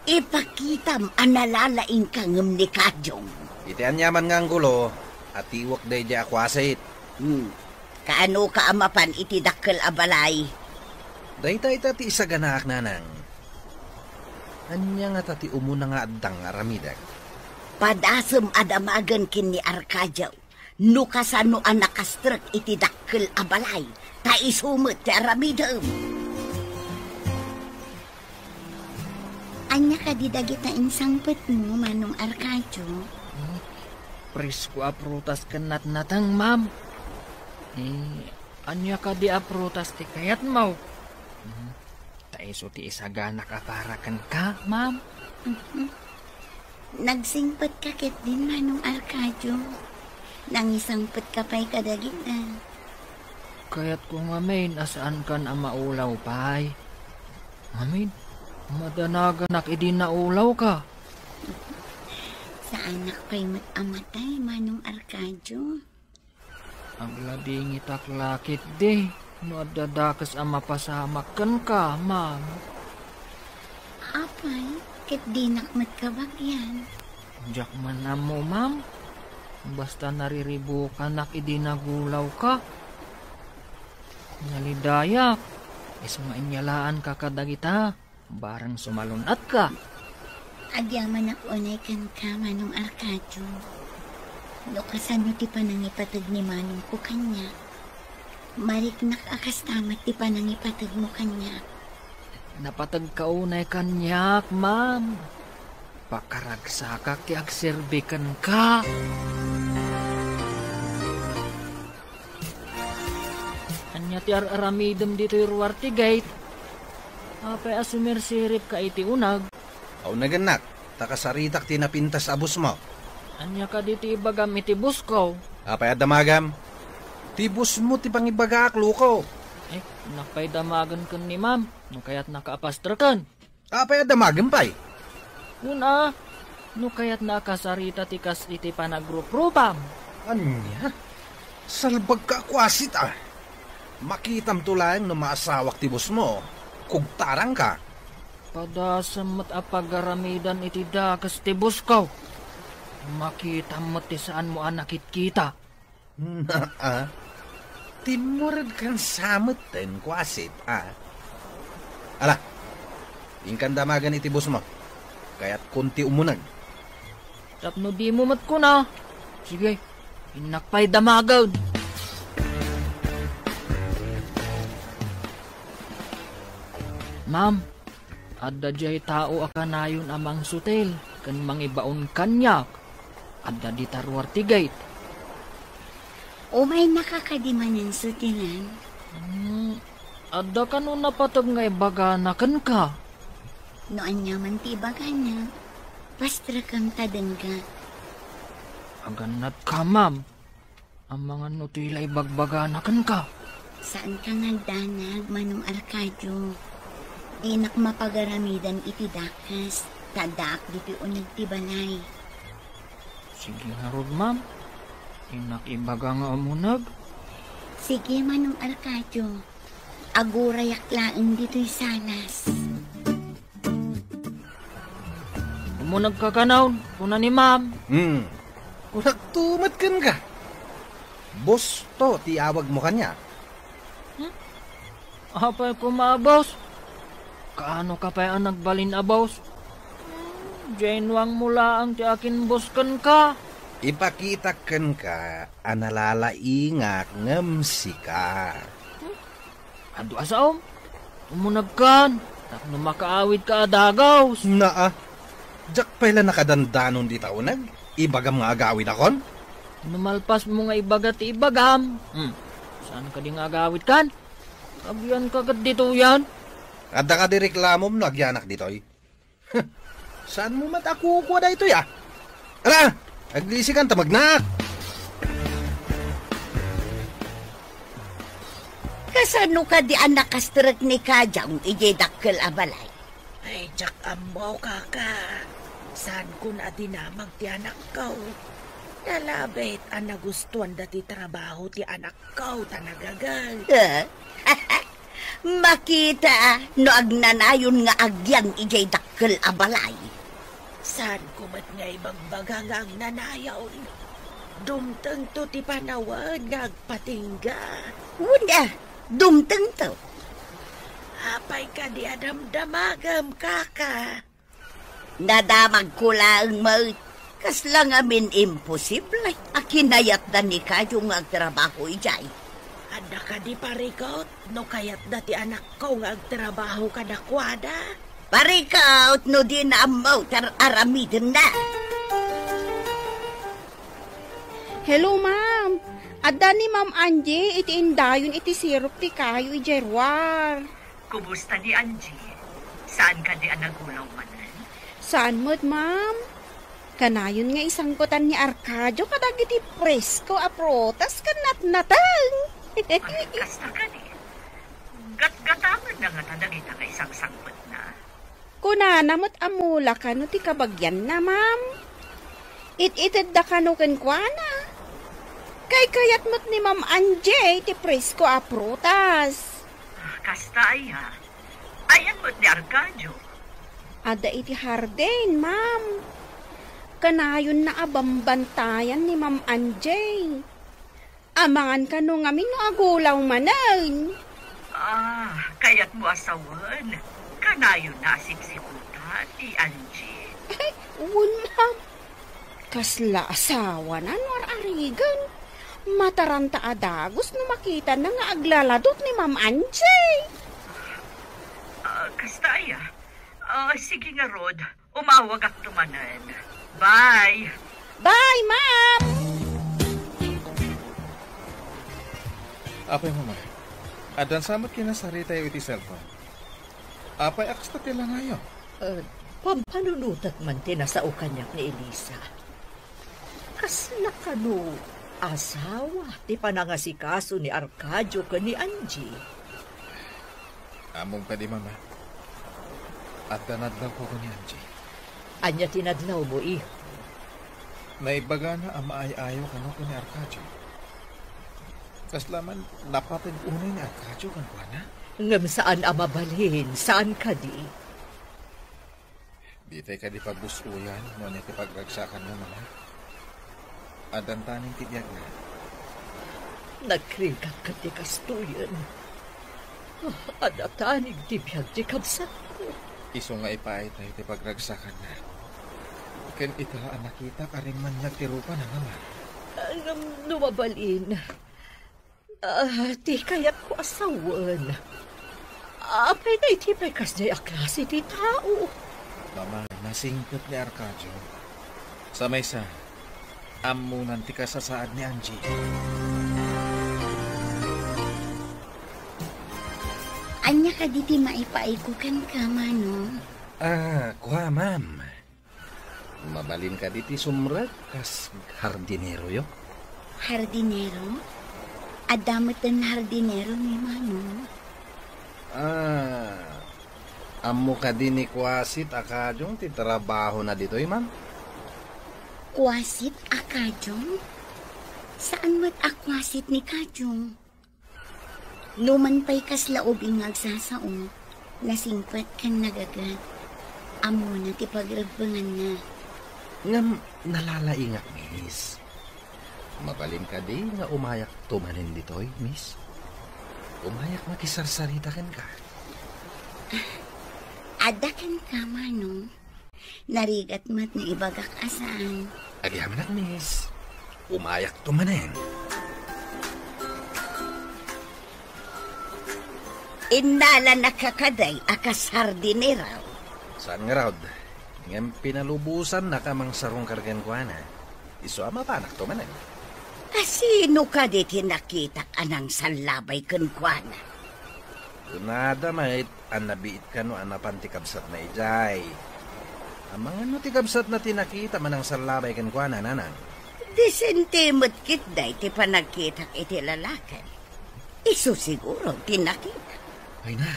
ipakitam a nalalaingka ngem ni Kajong. Iti aniaman nga anggulo, atiwek daydiay a kuasit. Hmm. Kaanoka a mapan iti dakkel a balay? Dayta ita ti isaganaak, nanang. Ania ngata ti umuna nga addang nga aramidek? Padasem a damagen ken ni Arcadio. No kasano a nakastrek iti dakkel a balay, ta isu met ti aramidem. Ania kadi dagita insangpetmo, Manong Arcadio? Hmm, presko a prutas ken natnateng, ma'am. Eh, ania kadi a prutas ti kayatmo? Hmm, ta isu ti isaganak a para kenka, ma'am. Mhm. Nagsingpetka ketdin, Manong Arcadio. Nangisangpetka pay kadagita. Kayatko ngamin a saankan a maulaw pay. Ngamin, madanaganak idi naulawka. Saanak pay met a matay, Manong Arcadio. Agladingitak la ketdi no adda dakes a mapasamak kenka, ma'am. Apay, ket dinak met kabagian. Diak man ammo, ma'am. Basta nariribukanak idi nagulawka. Nalidayak, isu nga inyalaanka kadagita. Barang sumalun-atka. Agyamanak unay kenka, Manong Arcadio. No kasano ti panangipateg ni manongko kaniak, mariknak a kasta met ti panangipateg mo kaniak. Napateg ka unay kaniak, ma'am. Pakaragsakak ti agserbi kenka. Ania ti ar-aramidem ditoy ruar ti gate? Apay a sumirsiripka iti uneg? Aunegennak, ta kasaritak ti napintas a bossmo. Ania kadi ti ibagam iti bossko? Apay a damagam? Ti bossmo ti pangibagaak, loko. Eh, innak pay damagen ken ni ma'am, no kayatnaka a pastreken. Apay a damagem pay? Kuna, no kayatna a kasarita ti kas iti panagruprupam. Ania? Salbagka a kuasit, a. Makitamto laeng no maasawak ti bossmo. Kugtarangka. Padasem met a pagaramidan iti dakes ti bossko. Makitam met ti saanmo a nakitkita. Naa, timmuredkan sa metten, kuasit, a. Ala, inkan damagen iti bossmo. Kayatkon ti umuneg. Tapno dimo met kuna. Sige, innak pay damagen. Ma'am, adda diay tao a kanayon a mangsutil ken mangibaon kaniak. Adda dita ruar ti gate. Umaynaka kadi manen sutilan? Hmm, adda kano napateg nga ibagana kenka? No aniaman ti ibagana, pastrekam ta dengga. Agannatka, ma'am. Amangan no toy la ibagbagana kenka. Saanka nga agdanag, Manong Arcadio. Dinak mapagaramidan iti dakes, ta addaak ditoy uneg ti balay. Sige ngarud, ma'am. Innak ibaga nga umuneg. Sige, Manong Arcadio. Agurayak laeng ditoy salas. Umunegka kano, kuna ni ma'am. Hmm. Kunakto met kenka. Boss to ti awagmo kaniak. Hmm? Apay koma a boss? Kaano ka pay a nagbalin a boss? Hmm, diay nuangmo laeng ti akin-boss kenka. Ipakitak kenka a nalalaingak ngem sika. Hmm? Adu a saom, umunegkan, tapno makaawidka a dagus. Naa, diak pay la nakadandanon dita uneg, ibagam nga agawidakon? No malpasmo nga ibaga ti ibagam, hmm, saan kadi nga agawidkan? Agyanka ket ditoyen. Adda kadi reklamom no agyanak ditoy? Saanmo met a kukua daytoy, a? Ala, aglisikan ta magnak. Kasano kadi a nakastrek ni Kajang idiay dakkel a balay? Ay, diak ammo, kaka. Saankon a dinamag ti anakko. Talabit a nagustuanda ti trabaho ti anakko ta nagagal. Eh? Makita no agnanayon nga agyan idiay dakkel a balay. Saanko met nga ibagbaga nga agnanayon? Dumtengto ti panawen nga agpatingga. Una, dumtengto. Apay kadi a damdamagem, kaka? Nadamagko laeng met. Kasla ngamin imposible a kinayatda ni Kayo nga agtrabaho idiay. Adda kadi parikut no kayatda ti anakko nga agtrabaho kadakuada? Parikut no dina ammo ti ar-aramidenna. Hello, ma'am. Adda ni Ma'am Angie iti indayon iti sirok ti Kayo idiay ruar. Kumusta ni Angie? Saan kadi a nagulaw manen? Saan met, ma'am? Kanayon nga isangpetan ni Arcadio kadagiti presko a prutas ken natnateng. Ay, kasta kadi. Gatgatamenna ngata dagita nga isangsangpetna. Kunana met a mula kano ti kabagianna, ma'am. It-itedda kano kenkuana. Kaykayat met ni Ma'am Angie ti presko a prutas. Ah, kasta aya. Ayan met ni Arcadio? Adda iti hardin, ma'am. Kanayonna a bambantayan ni Ma'am Angie. Amangan kano ngamin no agulaw manen. Ah, kayatmo a sawen. Kanayonna a sipsiputan ni Angie. Ay, wen, ma'am. Kasla asawana no ar-arigan. Mataranta a dagus no makitana nga aglaladot ni Ma'am Angie. Ah, kasta aya? Ah, sige ngarud, umawagakto manen. Bye! Bye, ma'am! Apay, Mama, addan sa met kinasaritayo iti cellphone. Apay a kasta ti langayo? Eh, pampanunotek man ti nasao kaniak ni Elisa. Kasla kano asawa ti panangasikaso ni Arcadio ken ni Angie? Ammom kadi, Mama, adda nadlawko ken ni Angie. Ania ti nadlawmo, iho? Naibagana a maay-ayo kano ken ni Arcadio. Kasla man napateg unay ni Arcadio kenkuana? Ngem saan a mabalin, saan kadi? Ditay kadi pagbus-oyan no ania ti pagragsakanna, Mama? Addantaning ti biagna. Nagrigak ket ti kastoyen. Ah, adda tanig ti biag ti kabsatko. Isu nga ipaaytayo ti pagragsakanna. Ken ita a nakitak a rimmaniag ti rupana, Mama. Ah, ngem no mabalin, ah, ti kayatko a sawen, apay daydi pay kasdiay a klase ti tao? Mama, nasingpet ni Arcadio. Sa maysa, ammonan ti kasasaad ni Angie. Ania kadi ti maipaayko kenka, Manong? Ah, kua, ma'am. Mabalin kadi ti sumrek kas hardineroyo? Hardinero? Adda met ti hardinero ni Manong. Ah, ammo kadi ni Kuasit a Kajong ti trabahona ditoy, ma'am? Kuasit a Kajong? Saan met a Kuasit ni Kajong? Numan pay kasla ubing nga agsasao, nasingpet ken nagagat. Ammona ti pagrebbenganna. Ngem nalalaingak, miss. Mabalin kadi nga umayakto manen ditoy, miss? Umayak makisarsarita kenka. Adda kenka, Manong. Narigat met nga ibagak a saan. Agyamanak, miss. Umayakto manen. Innalana kadi a kas hardinero. Saan ngarud, ngem pinalubosannaka a mangsarungkar kenkuana. Isu a mapanakto manen. Kasino kadi ti nakitak a nangsallabay kenkuana? Kunada met a nabiit kano a napan ti kabsatna idiay. Amangan no ti kabsatna ti nakitam a nangsallabay kenkuana, nanang. Disente met ketdi ti panagkitak iti lalaki. Isu siguro ti nakita. Ay na,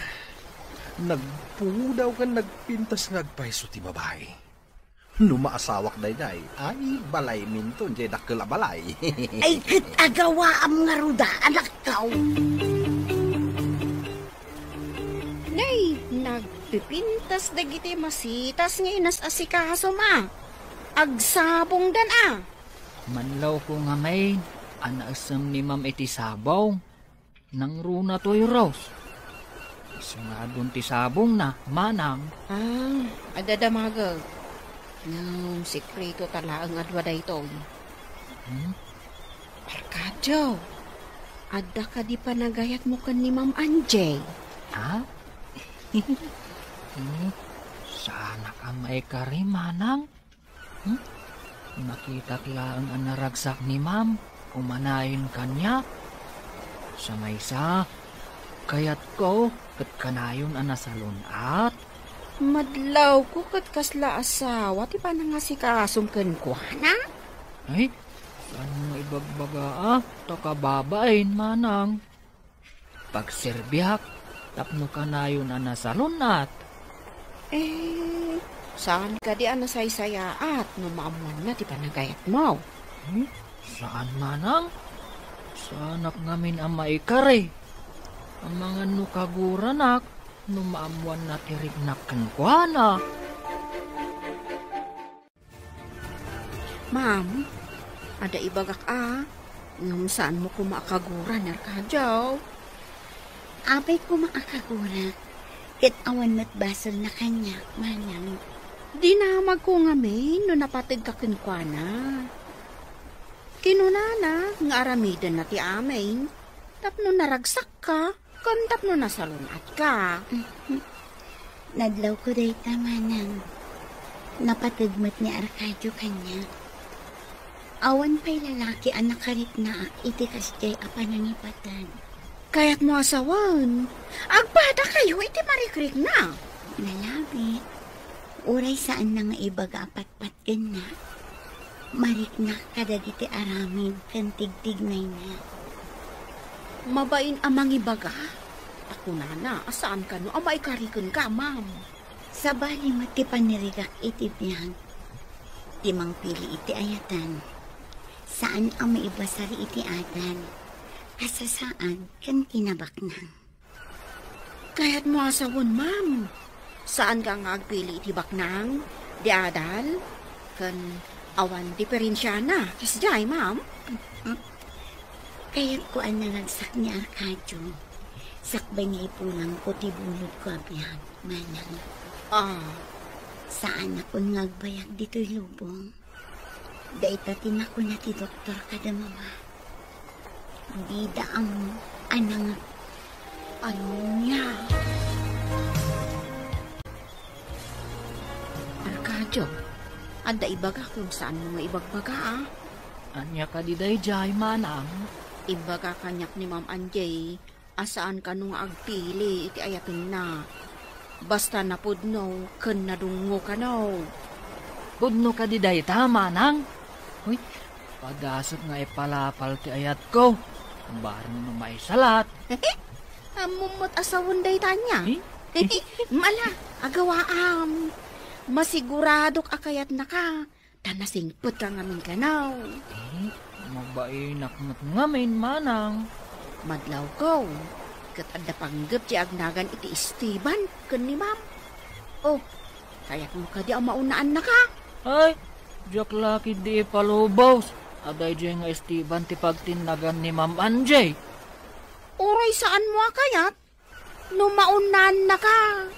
nagpudaw ken nagpintas nga agpayso ti babai. No maasawak daydiay, ay, balayminto, diay dakkel a balay. Ay, ket agawaam ngarud, anakko. Nay, nagpipintas dagiti masitas nga inas-asikasom a. Agsabongdan a. Manlawko ngamin a naisem ni Ma'am iti sabong. Nangruna toy Rose. Isu ngarud ti sabongna, manang. Ah, adda damagek. Ngem sekreto ta laeng a dua daytoy. Hmm? Arcadio, adda kadi panagayatmo ken ni Ma'am Angie? Ha? Hmm? Saanak a maikari, manang? Hmm? Nakitak laeng a naragsak ni Ma'am, umanayon kaniak. Sa maysa, kayatko ket kanayon a nasalun-at. Madlawko ket kasla asawa ti panangasikasom kenkuana? Ay, saan nga ibagbaga, a? Ta kababain, manang. Pagserbiak tapno kanayon a nasalun-at. Eh, saan kadi a nasaysayaat no maammoanna ti panagayatmo? Hmm? Saan manang? Saanak ngamin a maikari. Amangan no kaguranak no maammoanna ti riknak kenkuana. Ma'am, adda ibagak a, ngem saanmo koma a kaguran, Arcadio. Apay koma a kagurak, ket awan met basolna kaniak, manang. Dinamagko ngamin no napategka kenkuana. Kinunana nga aramidenna ti amin tapno naragsakka. Ken tapno nasalun-atka. Mhm. Nadlawko dayta, manang. Napateg met ni Arcadio kaniak. Awan pay lalaki a nakariknaak iti kasdiay a panangipaten. Kayatmo a sawen, agpadakayo iti marikrikna. Nalabit. Uray saanna nga ibaga a pat- Patgenna, mariknak kadagiti aramid ken tigtignayna. Mabain a mangibaga, ta kunana a saan kano a maikari kenka, ma'am. Sabali met ti panirigak iti biag, ti mangpili iti ayatan, saan a maibasar iti adal, kasasaad ken kinabaknang. Kayatmo a sawen, ma'am. Saanka nga agpili iti baknang, di adal, ken awan diferensiana. Kasdiay, ma'am. Kayatko a naragsak ni Arcadio. Sakbay nga ipulangko ti bulodko a biag, manang. Ah. Saanakon nga agbayag ditoy lubong. Dayta ti nakuna ti doktor kada mama. Dida ammo a nangag-, ania? Arcadio, adda ibagak no saanmo nga ibagbaga, a? Ania kadi daydiay, manang? Imbaga kaniak ni Ma'am Angie a saan kano nga agpili iti ayatenna. Basta napudno ken nadungngo kano. Pudno kadi dayta, manang? Uy, padasek nga ipalapal ti ayatko. Bareng no maisalat. Ammom met a sawen dayta ania? Eh? Mala, agawaam. Masiguradok a kayatnaka. Ta nasingpetka ngamin kano. Eh, mabainak met ngamin, manang. Madlawko, ket adda panggep ti agnagan iti Esteban ken ni Ma'am. Oh, kayatmo kadi a maunnaannaka? Ay, diak la ketdi ipalubos a daydiay nga Esteban ti pagtinnagan ni Ma'am Angie. Uray saanmo a kayat? No maunnaannaka,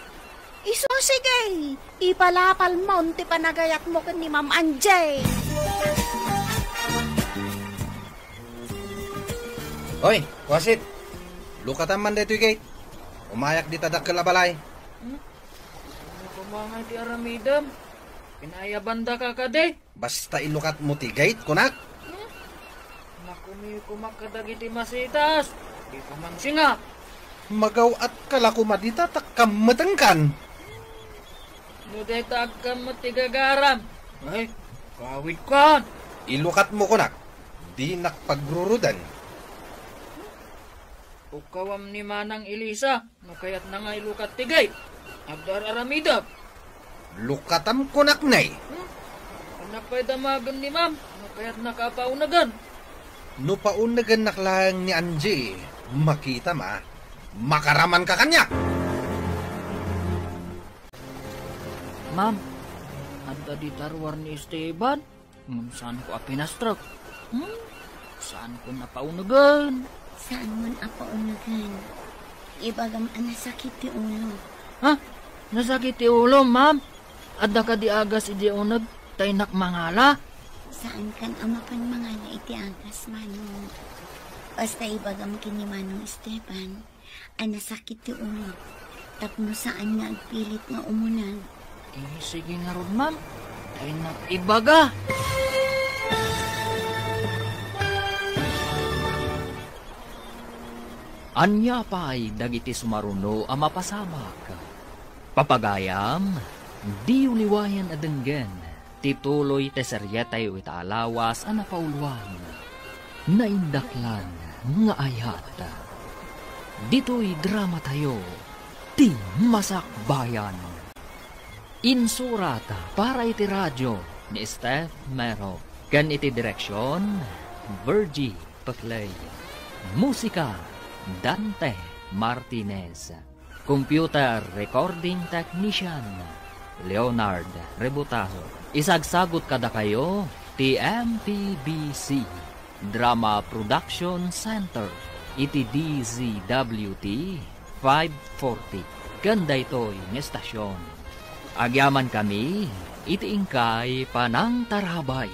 isu, sige, ipalapalmon ti panagayatmo ken ni Ma'am Angie. Oy, kuasit! Lukatam man daytoy gate. Umayak dita dakkel a balay. Hmm? Ano ka mga ti aramidem? Pinayabanda ka kadi? Basta ilukatmo ti gate, kunak. Hmm? Nakumi koma kadagiti masitas. Di ka man singa. Magaw-atka la koma dita ta kammetengkan. No dayta agkammet ti gagaram. Ay, kawidkan. Ilukatmo, kunak. Dinak pagrurudan. Ukawam ni Manang Elisa. No kayatna nga ilukat ti gate, agdar-aramidek. Lukatam kunak, nay. Hmm? Napay damagen ni Ma'am, no kayatnaka a paunegen. No paunegennak laeng ni Angie, makitam a, makaramanka kaniak! Ma'am, adda dita ruar ni Esteban. Ngem saanko a pinastrek. Hmm? Saanko a paunegen. Saanmon a paunegen. Ibagam a nasakit ti ulo. Ha? Nasakit ti ulo, ma'am? Adda kadi agas idi uneg ta innak mangala? Saankan a mapan mangala iti agas, Manong. Basta ibagam ken ni Manong Esteban a nasakit ti ulo tapno saan nga agpilit nga umuneg. Eh, sige ngarud, ma'am. Ta innak ibaga. Ania pay dagiti sumaruno a mapasamak? Papagayam, diyo liwayan a denggen ti tuloy ti serietayo ita a lawas a napauloan, Naindaklan nga Ayat. Ditoy dramatayo, ti Masakbayan. Insurat para iti radio ni Steph Mero ken iti direksion, Virgie Peclay. Musika, Dante Martinez. Computer Recording Technician, Leonard Rebutazo. Isagsagut kadakayo ti M P B C Drama Production Center iti D Z W T five forty ken daytoy nga estasion. Agyamankami iti inkay panangtarabay.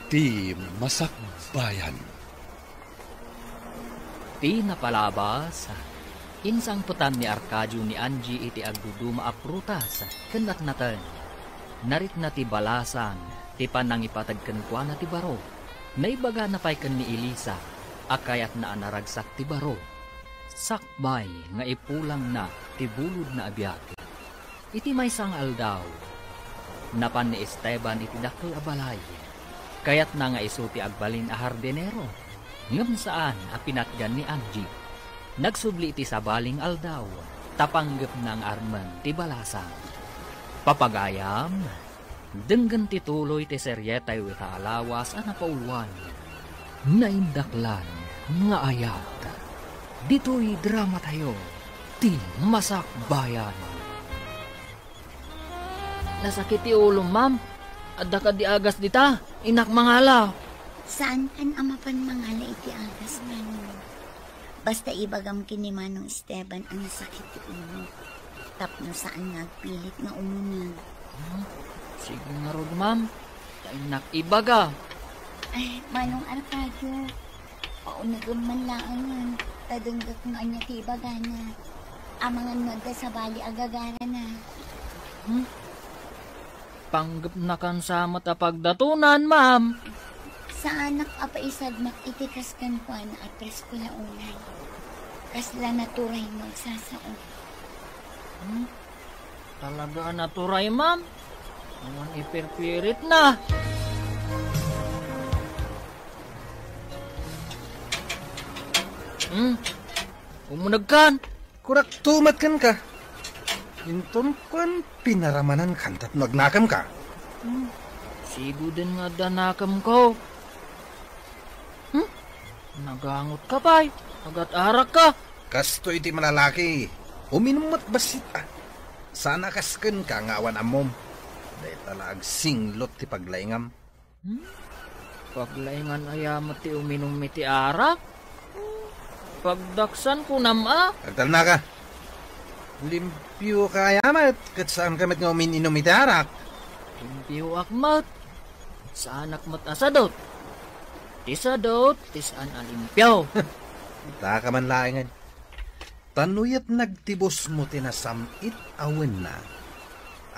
Ti Masakbayan. Ti napalabas, insangpetan ni Arcadio ni Angie iti agduduma a prutas ken natnaten. Narikna ti balasang ti panangipateg kenkuana ti baro. Naibagana pay ken ni Elisa a kayatna a naragsak ti baro. Sakbay nga ipulangna ti bulodna a biag. Iti maysa nga aldaw, napan ni Esteban iti dakkel a balay. Kayatna nga isu ti agbalin a hardinero, ngem saan a pinatgan ni Angie. Nagsubli iti sabali nga aldaw, ta panggepna nga armen ti balasang. Papagayam, denggen ti tuloy ti serietayo ita a lawas a napauloan, Naindaklan nga Ayat. Ditoy dramatayo, ti Masakbayan. Nasakit ti ulom, ma'am. Adda kadi agas dita. Innak mangala. Saankan a mapan mangala iti agas, Manong. Basta ibagam ken ni Manong Esteban a nasakit ti ulo. Tapno saan nga agpilit nga umuneg. Hmm? Sige ngarud, ma'am. Ta innak ibaga. Ay, Manong Arcadio, paunegem man laengen, ta denggek no ania ti ibagana. Amangan no adda sabali a gagarana. Hmm? Panggepnakan sa met a pagdatonan, ma'am. Saanak a paisadmak iti kas kenkuana a presko la unay. Kasla naturay no agsasao. Hmm? Talaga a naturay, ma'am? Awan ipirpirit na. Hmm? Umunegkan? Kurakto met kenka. Inton kuan, pinaramanan kan tapno agnakemka. Hmm. Siguden nga adda nakemko. Hmm? Nagangot ka pay. Agat-arak ka. Kastoy ti malalaki. Uminum met bassit, a. Sana kas kenka nga awan ammom. Dayta la agsinglot ti paglaingam. Hmm? Paglaingan aya met ti uminum iti arak? Pagdaksan kunam a? Agtalnaka. Limpioka aya met, ket saanka met nga umin-inum iti arak. Limpioak met. Saanak met a sadot. Ti sadot, ti saan a limpio. Taka man laengen. Ta no yat nagtibusmo ti nasam-it a wenna,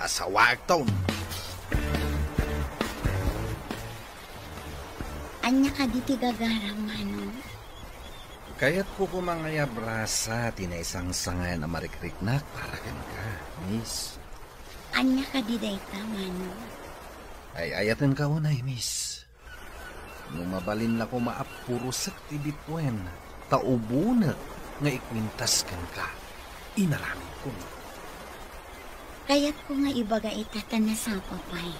asawaekton. Ania kadi ti gagaram, Manong? Kayatko koma nga iabrasa ti naisangsangan a marikriknak para kenka, Miss. Ania kadi dayta, Manong? Ay-ayatenka unay, Miss. No mabalin la koma a purosek ti bituen, ta ubonek nga ikuintas kenka, inaramidko. Kayatko nga ibaga ita ta nasapa pay.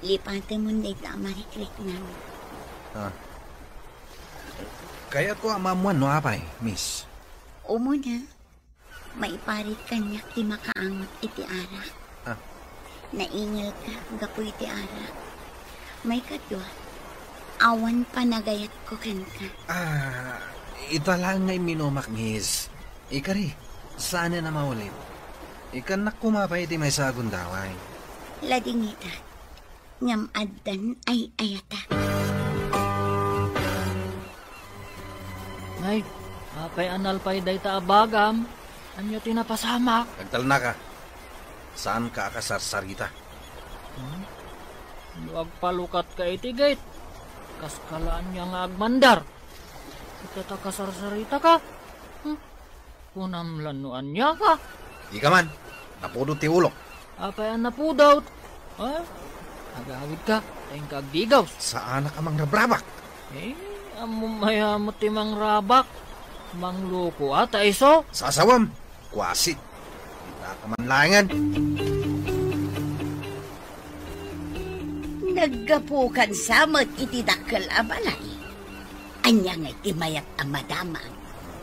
Lipatemon dayta a marikriknam. Ah. Kayatko a maammuan no apay, miss. Umuna, maiparit kaniak ti makaangot iti arak. Ah. Naingelka gapu iti arak. Maikadua, awan panagayatko kenka. Ah, ita laeng nga imminumak, miss. Ikari, saanen a maulib. Ikkannak koma pay iti maysa a gundaway. Ladingitak, ngem addan ay-ayatak. Nay, apay a nalpay dayta a bagam? Ania ti napasamak? Agtalnaka. Saanka a kasarsarita. Hmm? No agpalukatka iti gate, kaska la ania nga agmandar. Ita ta kasarsaritaka. Hmm? Kunam lan no ania ka. Dika man, napudot ti ulok. Apay a napudot? Ha? Agawidka, ta inka agdigaw. Saanak a mangrabrabak. Eh, ammom aya met ti mangrabak. Mangloko ata isu. Sasawem, kuasit. Dita ka man laengen. Naggapukan sa met iti dakkel a balay. Ania ngay ti mayat a madamag?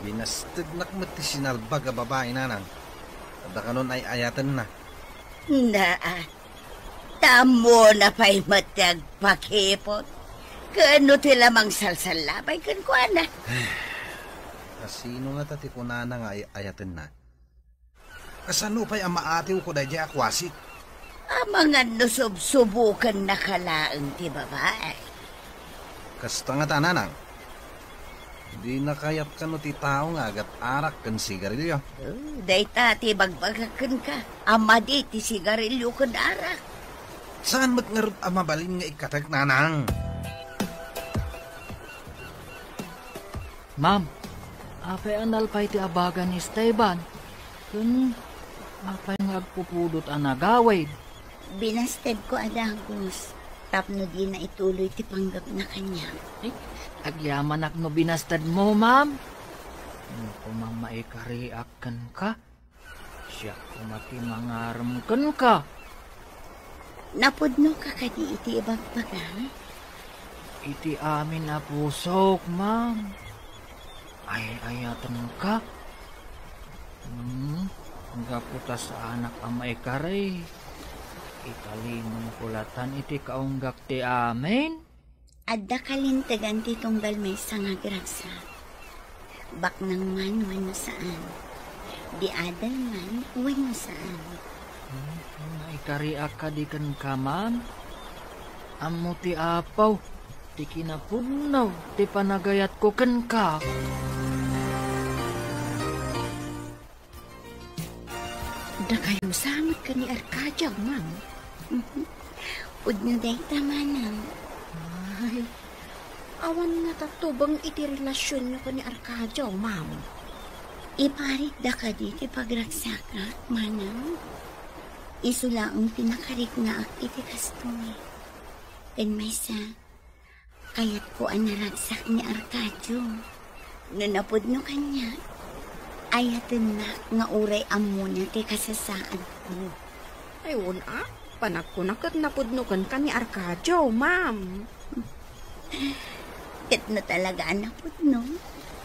Binastednak met ti sinalbag a babai, nanang. Adda kanon ay-ayatenna. Naa, ta ammona pay met ti agpakipot. Ken no ti la mangsalsallabay kenkuana. Kasino ngata ti kunana nga ay-ayatenna? Kasano pay a maatiwko daydiay a kuasit? Amangan no subsubokennaka laeng ti babai. Kasta ngata, nanang. Dina kayat kano ti tao nga agat-arak ken sigarilio. Oh, dayta ti ibagbagak kenka a madi ti sigarilio ken arak. Saan met ngarud a mabalin nga ikkatek, nanang? Ma'am, apay a nalpay ti abaga ni Esteban? Ken apay nga agpupudot a nagawid? Binastedko a dagus tapno dina ituloy ti panggepna kaniak. Eh, agyamanak no binastedmo, ma'am. Ngem koma maikariak kenka, siak koma ti mangarem kenka. Napudnoka kadi iti ibagbagam? Iti amin a pusok, ma'am. Ay-ayatenka. Hmm, gapu ta saanak a maikari, italimonko latan iti kaunggak ti amin. Adda kalintegan ti tunggal maysa nga agragsak. Baknang man wenno saan. Diadal man wenno saan. Hmm, naikariak kadi kenka, ma'am? Ammo ti Apo ti kinapudno ti panagayatko kenka. Dakayo sa met ken ni Arcadio, ma'am. Pudno dayta, manang. Ay, awan ngata tubeng iti relasionyo ken ni Arcadio, ma'am. Iparitda kadi ti pagragsakak, manang. Isu laeng ti nakariknaak iti kastoy. Ken maysa, kayatko a naragsak ni Arcadio. No napudno kaniak, ayatennak nga uray ammona ti kasasaadko. Ay, wen a, panagkuna ket napudno kenka ni Arcadio, ma'am. Ket no talaga a napudno,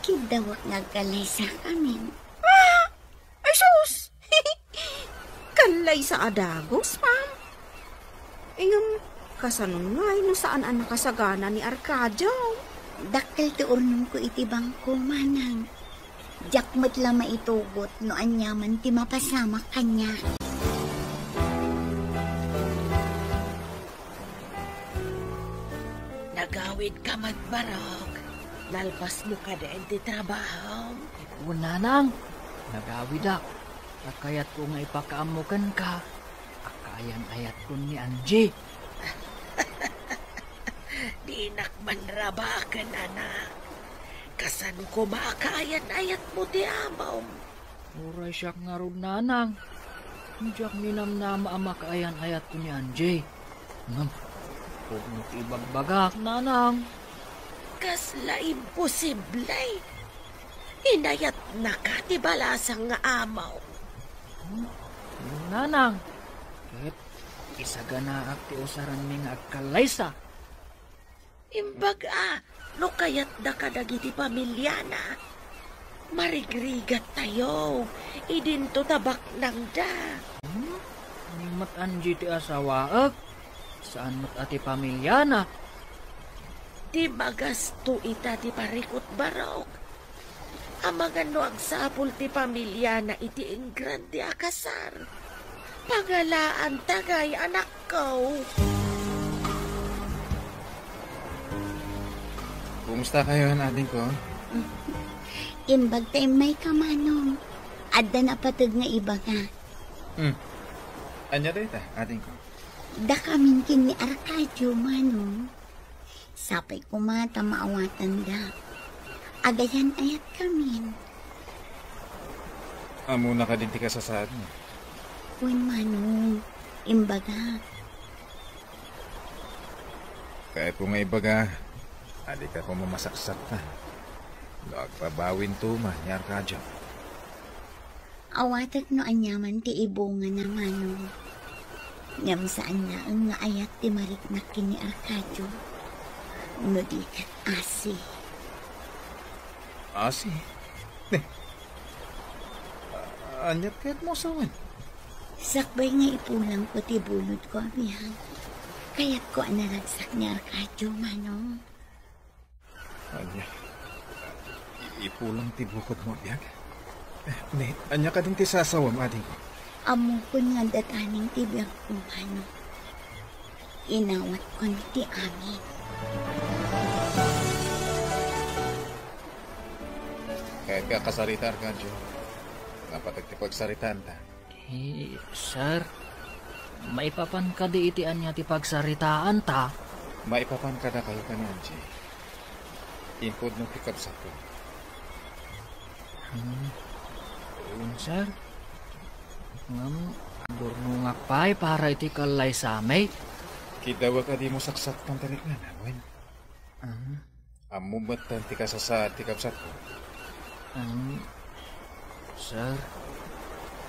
kiddawek nga agkallaysakamin. Ah! Ay, sus! Kallaysa a dagus, ma'am. Ngem, kasano ngay no saan a nakasagana ni Arcadio? Dakkel ti urnongko iti bangko, manang. Diak met la maitugot no aniaman ti mapasamak kaniak. Nagawidka met, barok. Nalpasmo kadi iti trabahom? Wen, nanang, nagawidak. Ta kayatko nga ipakaammo kenka a kaayan-ayatkon ni Angie. Dinak manrabaken, anak. Kasano koma a kaayan-ayatmo ti amom? Uray siak ngarud, nanang. Diak minamnama a makaayan-ayatko ni Angie. Ngem, pudno ti ibagbagak, nanang. Kasla imposible! Inayatnaka ti balasang nga amom. Hmm? Nanang, ket Isaganaak ti usaranmi nga agkallaysa. Imbag a, no kayatda kadagiti pamiliana, marigrigattayo idinto ta baknangda. Hmm? Ni met Angie ti asawaek, saan met a ti pamiliana. Ti magasto ita ti parikut barok. Amangan no agsapul ti pamiliana iti ingrande a kasar. Pangalaanta ngay, anakko. Kumusta kayo, adingko? Imbag ta immayka, Manong. Adda napateg nga ibaga. Hmm. Ania dayta, adingko? Dakamin ken ni Arcadio, Manong. Sapay koma ta maawatanda. Agayan-ayatkamin. Ammona kadi ti kasasaadna? Wen, Manong. Imbagak. Kayatko nga ibaga, adika koma masaksaktan no agbabawinto man ni Arcadio. Awatek no aniaman ti ibungana, Manong. Ngem saan laeng nga ayat ti mariknak ken ni Arcadio, no di ket asi. Asi? Ne. A-, aniat kayatmo a sawen? Sakbay nga ipulangko ti bulodko a biag, kayatko a naragsak ni Arcadio, Manong. Ania? I-, ipulang ti bukodmo a biag? Ne, ania kadin ti sasawem, adingko? Ammokon nga adda taning ti biagko, Manong. Inawatkon ti amin. Kayatka a kasarita, Arcadio? Napateg ti pagsaritaanta. Eh, sir, maipapan kadi iti ania ti pagsaritaanta? Maipapan kadakayo ken ni Angie. Impudno ti kabsatko. Hmm. Wen, sir. Ngem, agurnongak pay para iti kallaysami. Kiddawek a dimo saksaktan ti riknana, wen? Ah. Ammom metten ti kasasaad ti kabsatko. Ang, sir.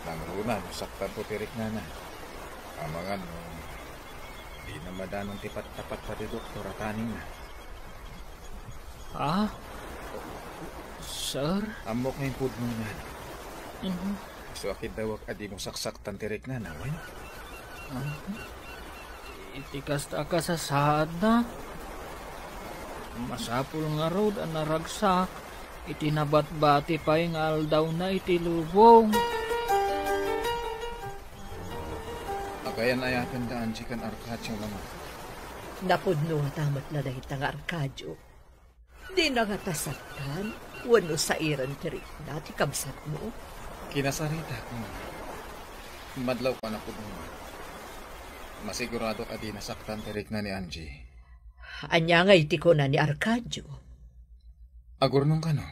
Nangruna no saktanto ti riknana. Amangan no dina madanon ti pattapat ti doktor a taningna. Ah? Sir? Ammok nga impudnona. Mhm. Isu a kiddawek a dimo saksaktan ti riknana, wen? Ah? Iti kasta a kasasaadna, masapul ngarud a naragsak iti nabatbati pay nga aldawna iti lubong. Agayan-ayatenda, Angie, ken Arcadio, mama. Napudnota met la dayta nga Arcadio. Dina ngata saktan wenno sairen ti rikna ti kabsatmo? Kinasaritak, mama. Madlawko a napudno. Masiguradok a dina saktan ti rikna ni Angie. Ania ngay ti kuna ni Arcadio? Agurnong kano,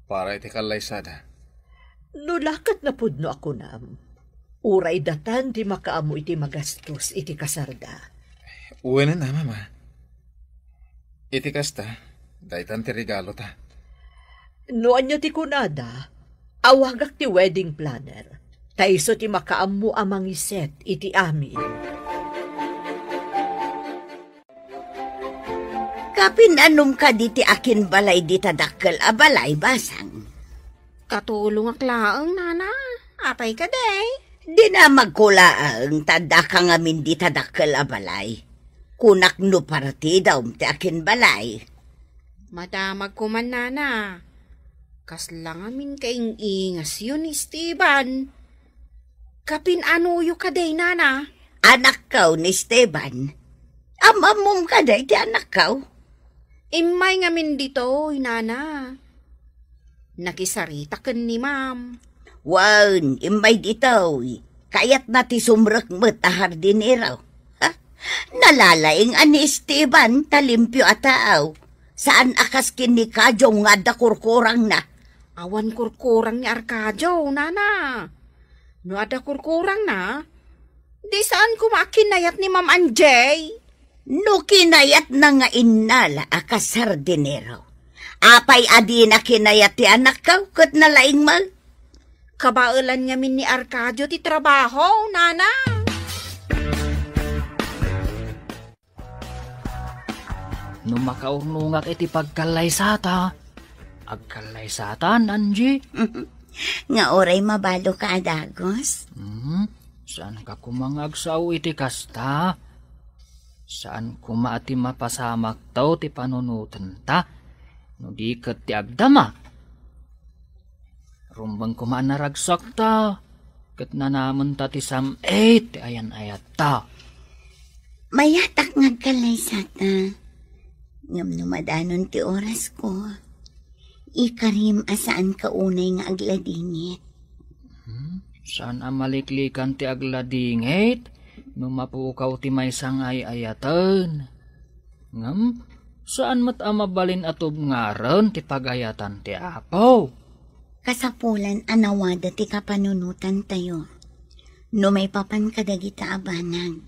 para iti kallaysada. No la ket napudno a kunam, uray datan ti makaammo iti magastos iti kasarda. Wen a, mama. Iti kasta, daytan ti regalota. No ania ti kunada, awagak ti wedding planner, ta isu ti makaammo a mangiset iti amin. Kapin annom kadi ti akinbalay dita dakkel a balay, Basang? Katulongak laeng, nana. Apay kadi? Dinamagko laeng ta addaka ngamin dita dakkel a balay. Kunak no partidam ti akinbalay. Madamagko man, nana. Kasla ngamin kaing-ingasyo ni Esteban. Kapin anoyo kadi, nana? Anakko ni Esteban. Am-ammom kadi ti anakko? Immay ngamin ditoy, nana. Nakisarita ken ni ma'am. Wen, immay ditoy. Kayatna ti sumrek met a hardinero. Ha? Nalalaing a ni Esteban ta limpio a tao. Saan a kas ken ni Kadyong nga adda kurkurangna. Awan kurkurang ni Arcadio, nana. No adda kurkurangna, di saan koma a kinayat ni Ma'am Angie. No kinayatna nga innala a kas hardinero, apay a dina kinayat ti anakko ket nalaing met? Kabaelan ngamin ni Arcadio ti trabaho, nana. No makaurnongak iti pagkallaysata, agkallaysatan, Angie? Nga uray mabaluka a dagus? Hmm, saanka koma nga agsao iti kasta. Saan koma a ti mapasamakto ti panunotenta, no di ket ti agdama. Rumbeng koma a naragsakta, ket nanamenta ti sam-it ti ayan-ayatta. Mayatak nga agkallaysata, ngem no madanon ti orasko, ikarim a saanka unay nga agladingit. Hmm? Saan a maliklikan ti agladingit no mapukaw ti maysa nga ay-ayaten. Ngem, saan met a mabalin a tubngaren ti pagayatan ti Apo. Kasapulan a nawada ti kapanunotantayo no maipapan kadagita a banag.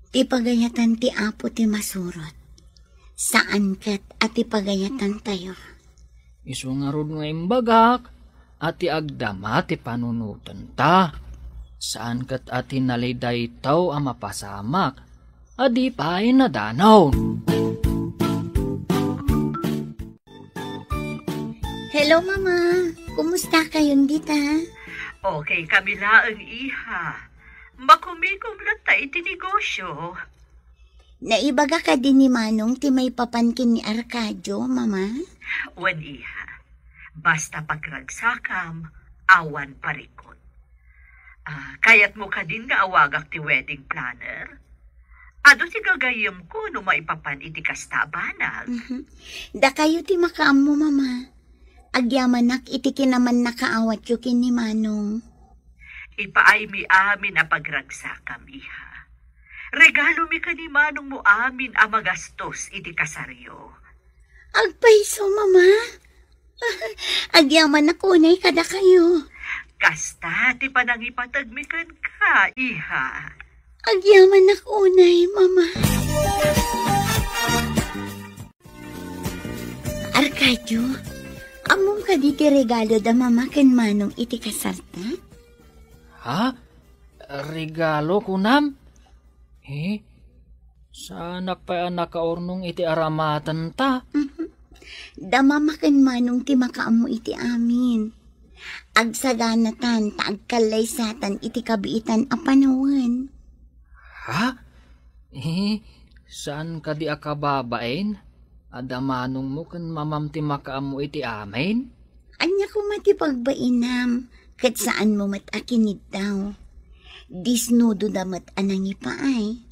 Ti pagayatan ti Apo ti masurot, saan ket a ti pagayatantayo. Isu ngarud nga imbagak a ti agdama ti panunotenta, saan ket a ti nalidaytaw a mapasamak a di pay nadanon. Hello, Mama. Kumusta kayon dita? Okay kami laeng, iha. Makumikom latta iti negosyo. Naibaga kadi ni Manong ti maipapan ken ni Arcadio, Mama? Wen, iha. Basta pagragsakam, awan parikut. Ah, kayatmo kadin nga awagak ti wedding planner? Adu ti gagayyemko no maipapan iti kasta a banag. Mhm. Dakayo ti makaammo, Mama. Agyamanak iti kinamannakaawatyo ken ni Manong. Ipaaymi amin a pagragsakam, iha. Regalomi ken ni Manongmo amin a magastos iti kasaryo. Agpayso, Mama. Agyamanak unay kadakayo. Kasta ti panangipategmi kenka, iha. Agyamanak unay, Mama. Arcadio, ammom kadi ti regalo da Mama ken Manong iti kasarta? Ha? Regalo, kunam? Eh, saanak pay a nakaurnong iti aramatenta? Mhm. Da Mama ken Manong ti makaammo iti amin. Agsaganatan ta agkallaysatan iti kabiitan a panawen. Ha? Eh, saan kadi a kababain? Adda manongmo ken mamam ti makaammo iti amin? Ania koma ti pagbainam, ket saanmo met a kiniddaw. Disnudo da met a nangipaay.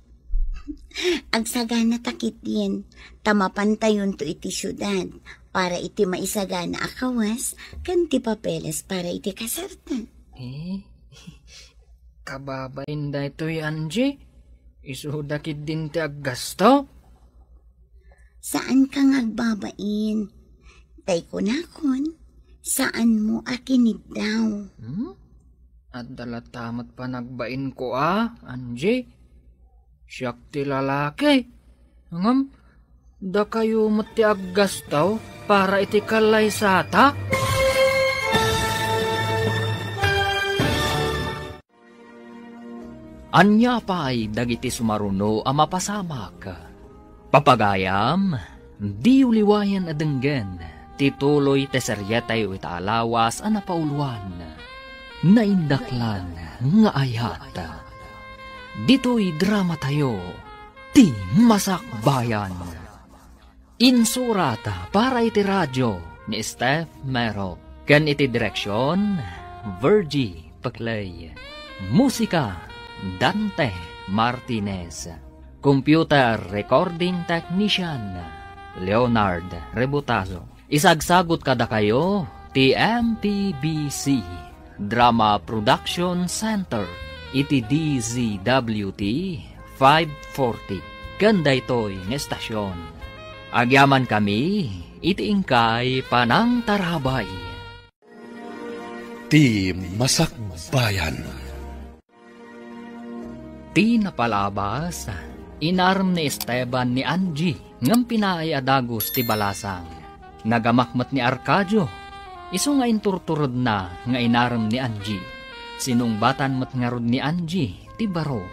Agsagana ta ketdin, ta mapantayonto iti siudad para iti maisagana a kawes ken ti papeles para iti kasarta. Eh, kababain daytoy, Angie? Isuda ketdin ti aggasto? Saanka nga agbabain. Tay kunakon, saanmo a kiniddaw. Hmm? Adda latta met panagbainko a, Angie? Siak ti lalaki. Ngem, dakayo met ti aggasto para iti kallaysata? Ania pay dagiti sumaruno a mapasamak? Papagayam, diyo liwayan a denggen ti tuloy ti serietayo ita a lawas a napauluan, Naindaklan nga Ayat. Ditoy dramatayo, ti Masakbayan. Insurat para iti radio ni Steph Mero, ken iti direksion, Virgie Paclay. Musika, Dante Martinez. Computer recording technician, Leonard Rebutazo. Isagsagut kadakayo ti M P B C Drama Production Center iti D Z W T five forty, ken daytoy nga estasion. Agyamankami iti inkay panangtarabay. Ti Masakbayan. Ti napalabas, inarem ni Esteban ni Angie ngem pinaay a dagus ti balasang. Nagamak met ni Arcadio, isu nga inturturedna nga inarem ni Angie. Sinungbatan met ngarud ni Angie ti baro.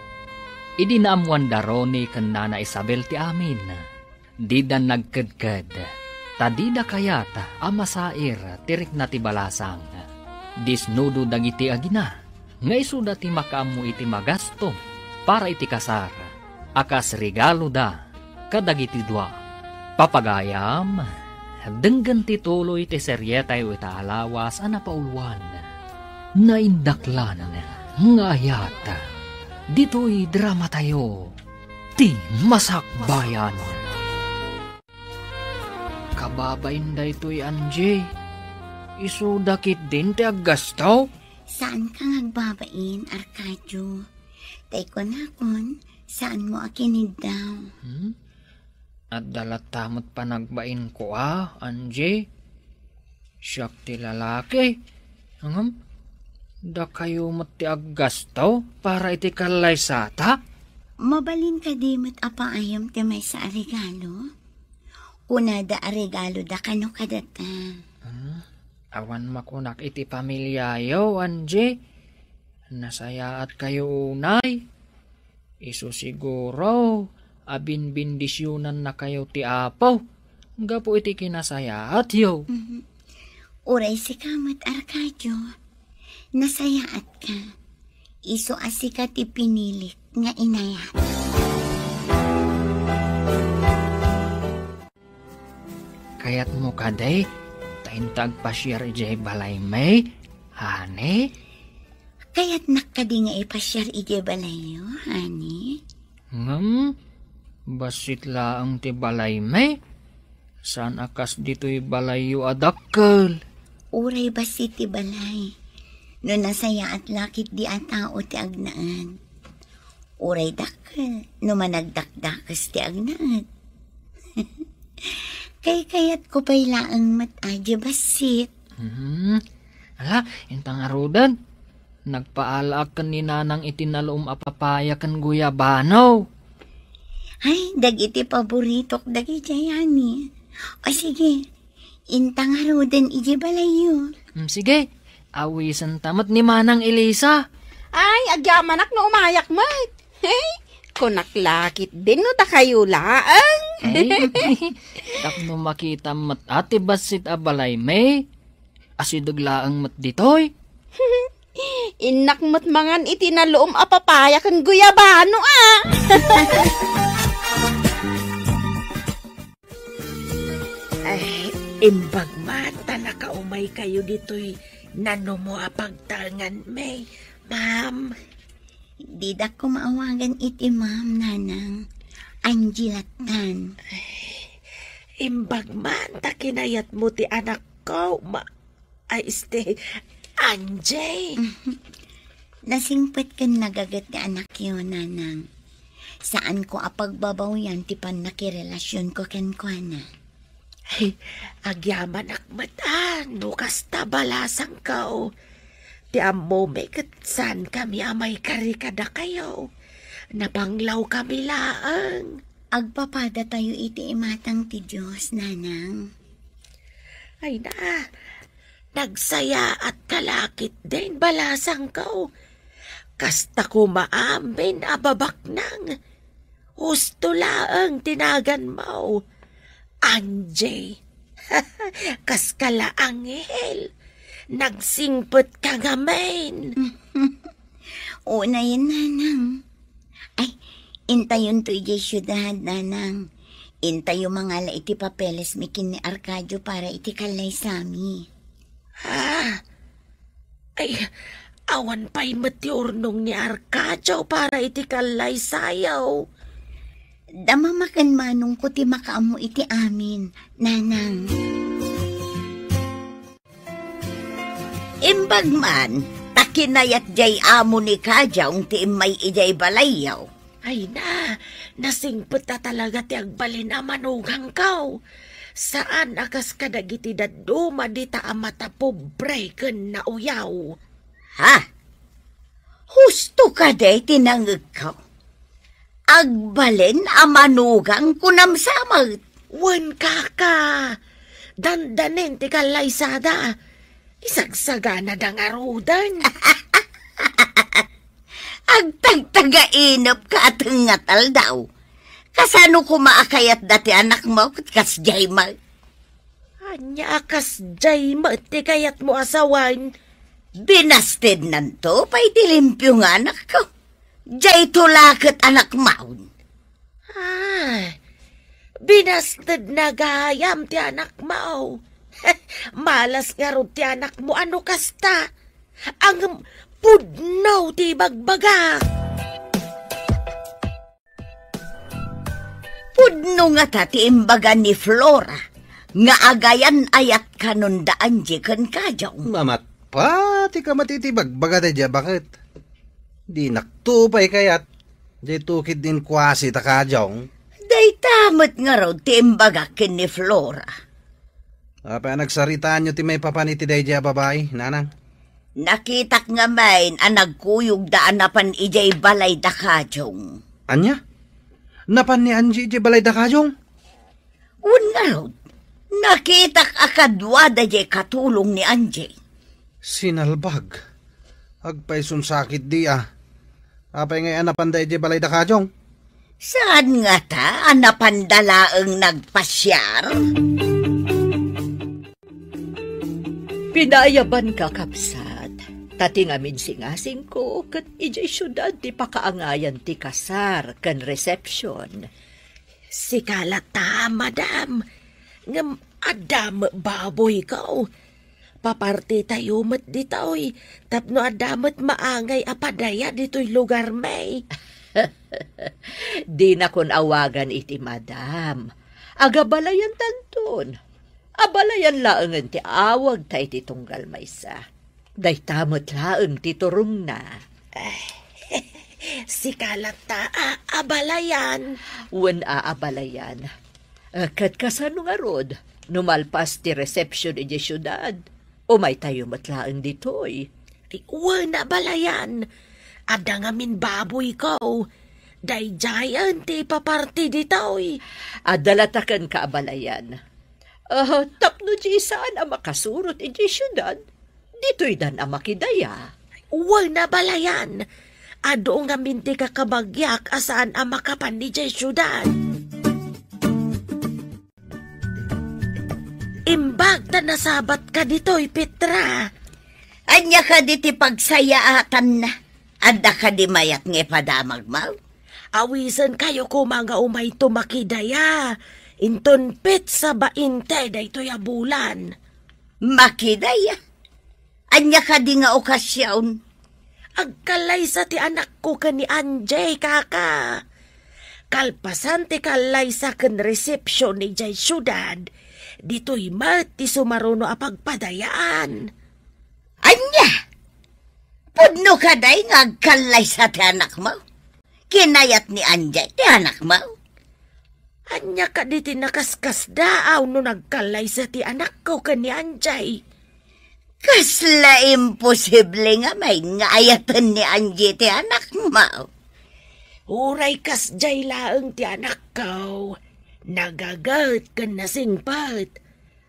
Idi naammuan da Ronnie ken Nana Isabel ti amin, Dida nagkedked, ta dida kayat a masair ti rikna ti balasang. Disnudo dagiti agina, nga isuda ti makaammo iti magasto para iti kasar a kas regaloda kadagiti dua. Papagayam, denggen ti tuloy ti serietayo ita a lawas a napauluan. Naindaklan nga ayat. Ditoy dramatayo, ti Masakbayan. Kababain daytoy, Angie. Isuda ketdin ti aggasto? Saanka nga agbabain, Arcadio. Tay kunakon, saanmo a kiniddaw. Hmm? Adda latta met panagbainko a, Angie. Siak ti lalaki. Ngem, dakayo met ti aggasto para iti kallaysata? Mabalin kadi met a paayam ti maysa a regalo? Kunada a regaloda kano kadata. Hmm? Awan makunak iti pamiliayo, Angie. Nasayaatkayo unay. Isu siguro a binbendisionannakayo ti Apo gapu iti kinasayaatyo. Mhm. Uray sika met, Arcadio, nasayaatka. Isu a sika ti pinilik nga inayat. Kayatmo kadi ta inta agpasiar idiay balaymi, honey? Kayatnak kadi nga ipasiar idiay balayyo, honey? Ngem, bassit laeng ti balaymi. Saan a kas ditoy balayyo a dakkel. Uray bassit ti balay, no nasayaat la ketdi a tao ti agnaed. Uray dakkel no managdakdakes ti agnaed. Kaykayatko pay laeng met a diay bassit. Hmm. Ala, inta ngaruden, nagpaalaak ken ni Nanang iti naluom a papaya ken guyabano. Ay, dagiti paboritok dagidiay, honey. O sige, inta ngaruden idiay balayyo. Hmm, sige, awisenta met ni Manang Elisa. Ay, agyamanak no umayak met. Hey, kunak la ketdin no dakayo laeng. Ay, tapno makita met a ti bassit a balaymi. Asideg laeng met ditoy. Innak met mangan iti naluom a papaya ken guyabano a. Ay, imbag man ta nakaumaykayo ditoy nanumo a pagtalnganmi, ma'am. Didak koma awagan iti ma'am, Nanang. Angie lattan. Ay, imbag man ta kinayatmo ti anakko, ma-, ay, este, Angie. Nasingpet ken nagaget ti anakyo, Nanang. Saanko a pagbabawian ti pannakirelasionko kenkuana. Ay, agyamanak met a no kasta balasangko. Ti ammomi ket saankami a maikari kadakayo. Napanglawkami laeng. Agpapadatayo iti imatang ti Dios, Nanang. Ay na, nagsayaatka la ketdin balasangko. Kasta koma amin a babaknang. Husto laeng ti naganmo, Angie. Kaska la anghel, nagsingpetka ngamin. Unayen, Nanang. Ay, intayonto idiay siudad, Nanang. Intayo mangala iti papelesmi ken ni Arcadio para iti kallaysami. Ah, ay, awan pay met ti urnong ni Arcadio para iti kallaysayo. Damamaken manongko ti makaammo iti amin, Nanang. Imbag man, ta kinayat jay amo ni Kajong ti immay idiay balayyo. Ay na, nasingpet a talaga ti agbalin a manugangko. Saan a kas kadagiti dadduma dita a matapobre ken nauyaw. Ha? Husto kadi ti nangegko? Agbalin a manugang kunam sa met. Wen, kaka, dandanin ti kallaysada. Isagsaganada ngaruden. Agtagtagainepka a tengnga ti aldaw. Kasano koma a kayatda ti anakmo ket kasdiay met? Ania a kasdiay met ti kayatmo a sawen? Binastednanto pay ti limpio nga anakko. Diayto la ket anakmaon. Ah, binastedna gayam ti anakmo. Malas ngarud ti anakmo a no kasta. Ngem pudno ti ibagbagak. Pudno ngata ti imbaga ni Flora nga agayan-ayat kanon da Angie ken Kajong. Mamatpat ti kamatitibagbaga daydiay a baket. Dinakto pay kayat, diay tukid ni inkuasi ta Kajong. Dayta met ngarud ti imbagak ken ni Flora. Apay a nagsaritaanyo ti maipapan iti daydiay a babai, nanang? Nakitak ngamin a nagkuyogda a napan idiay balay da Kajong. Ania? Napan ni Angie idiay balay da Kajong? Wen ngarud, nakitak a kaduada diay katulong ni Angie. Sinalbag. Agpayson sakit di a. Apay ngay a napanda idiay balay da Kajong? Saan ngata a napanda laeng nagpasiar? Pinaayaban, kakabsat, ta ti ngamin singasingko ket idiay siudad ti pakaangayan ti kasar ken resepsion. Sika latta, madam, ngem adda met baboyko. Papartitayo met ditoy tapno adda met maangay a padaya ditoy lugarmi. Dinakon awagan iti madam. Agabalayantanton. Abalayan laengen ti awagta iti tunggal maysa. Dayta met laeng ti turongna. Sika latta a abalayan. Wen a abalayan. Eh, ket kasano ngarud, no malpas ti resepsion idiay siudad? Umaytayo met laeng ditoy. Ay, wen a abalayan. Adda ngamin baboyko. Daydiayen ti ipaparti ditoy. Adda latta kenka abalayan. Ah, tapno di saan a makasurot idiay siudad, ditoydan a makidaya. Wen a abalayan. Adu ngamin ti kakabagiak a saan a makapan idiay siudad. Imbag ta nasabatka ditoy, Petra. Ania kadi ti pagsayaatanna? Adda kadi mayat nga ipadamagmo? Awisenkayo koma nga umayto makidaya. Inton petsa bainte daytoy a bulan. Makidaya? Ania kadi nga okasion? Agkallaysa ti anakko ken ni Angie, kaka. Kalpasan ti kallaysa ken resepsion idiay siudad, ditoy met ti sumaruno a pagpadayaan. Ania? Pudno kadi nga agkallaysa ti anakmo? Kinayat ni Angie ti anakmo? Ania kadi ti nakaskasdaaw no nagkallaysa ti anakko ken ni Angie? Kasla imposible ngamin nga ayaten ni Angie ti anakmo. Uray kasdiay laeng ti anakko, nagaget ken nasingpet.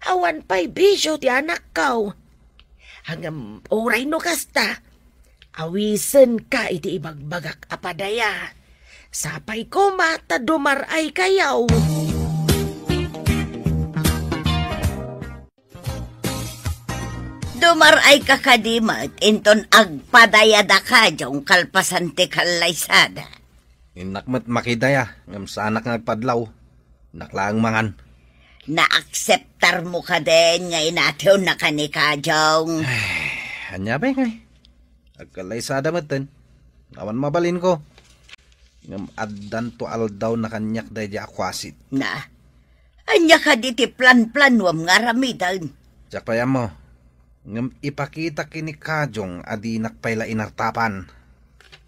Awan pay bisio ti anakko. Ngem uray no kasta, awisenka iti ibagbagak a padaya. Sapay koma ta dumar-aykayo. Dumar-ayka kadi met inton agpadayada Kajong kalpasan ti kallaysada. Innak met makidaya, ngem saanak nga agpadlaw. Innak laeng mangan. Naakseptarmo kadin nga inatiwnaka ni Kajong? Ania pay ngay? Agkallaysada metten. Awan mabalinko. Ngem addanto aldaw na kaniak daydiay a kuasit. Na, ania kadi ti planplanuam nga aramiden? Diak pay ammo. Ngem ipakitak ken ni Kajong a dinak pay la inartapan.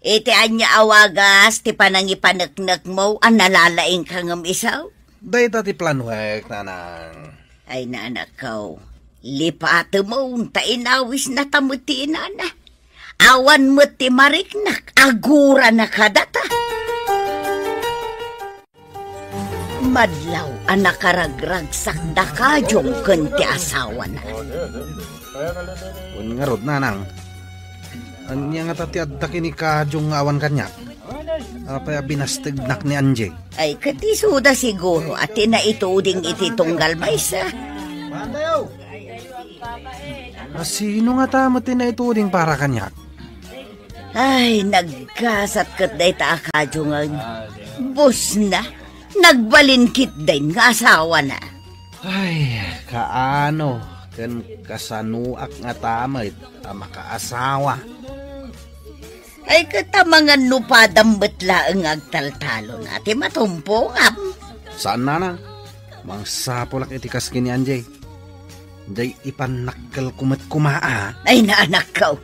Iti ania a wagas ti panangipaneknekmo a nalalaingka ngem isu? Dayta ti planuek, nanang. Ay, nanakko, lipatemon ta inawisnata met ti inana. Awan met ti mariknak, agurana kadata. Madlaw a nakaragragsak da Kajong ken ti asawana. Wen ngarud, nanang. Ania ngata ti adda ken ni Kajong nga awan kaniak? Apay a binastegnak ni Angie? Ay, ket isuda siguro a ti naituding iti tunggal maysa. A, sino ngata met ti naituding para kaniak? Ay, naggasat ket dayta a kadio nga busna. Nagbalin ketdin nga asawana. Ay, kaano ken kasanoak ngata met a makaasawa? Ay, ket amangan no padam met laeng nga agtaltalon a ti matumpongam. Saan, nanang. Mangsapulak iti kas ken ni Angie. Jay ipannakkelko met koma a. Ay, naanakko.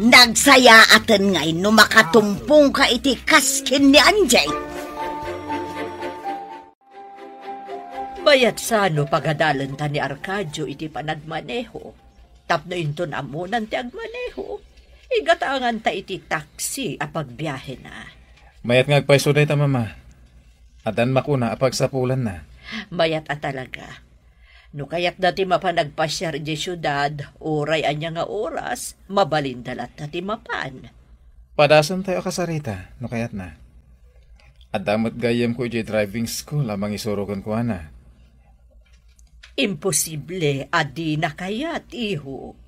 Nagsayaaten ngay no makatumpongka iti kas ken ni Angie. Mayat sano pagadalenta ni Arcadio iti panagmaneho. Tapno inton ammonan ti agmaneho, igatanganta iti taksi a pagbiahena. Mayat nga agpayso dayta, Mama. Addan makuna a pagsapulanna. Mayat a talaga. No kayatda ti mapan agpasiar idiay siudad, uray ania nga oras, mabalinda latta ti mapan. Padasentayo a kasarita, no kayatna. Adda met gayyemko idiay driving school a mangisuro kenkuana. Imposible a dina kayat, iho.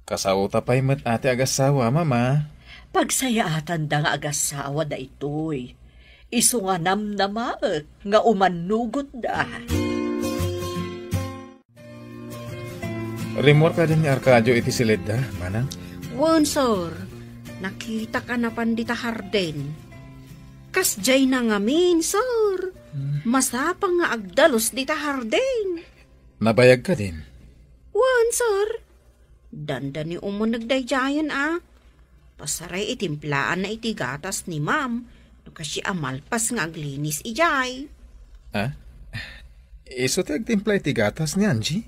Kasaota pay met a ti agasawa, Mama. Pagsayaatanda nga agasawa daytoy. Isu nga namnamaek nga umannugotda. Rimmuar kadin ni Arcadio iti siledda, manang? Wen, sir. Nakitak a napan dita hardin. Kasdiayna ngamin, sir. Hmm. Masapang nga agdalus dita hardin. Nabayag kadin? Wen, sir. Dandani umuneg daydiayen a. Pasaray itimplaan na iti gatas ni Ma'am, no kasi a malpas nga aglinis idiay. Ah? Isu ti agtimpla iti gatas ni Angie?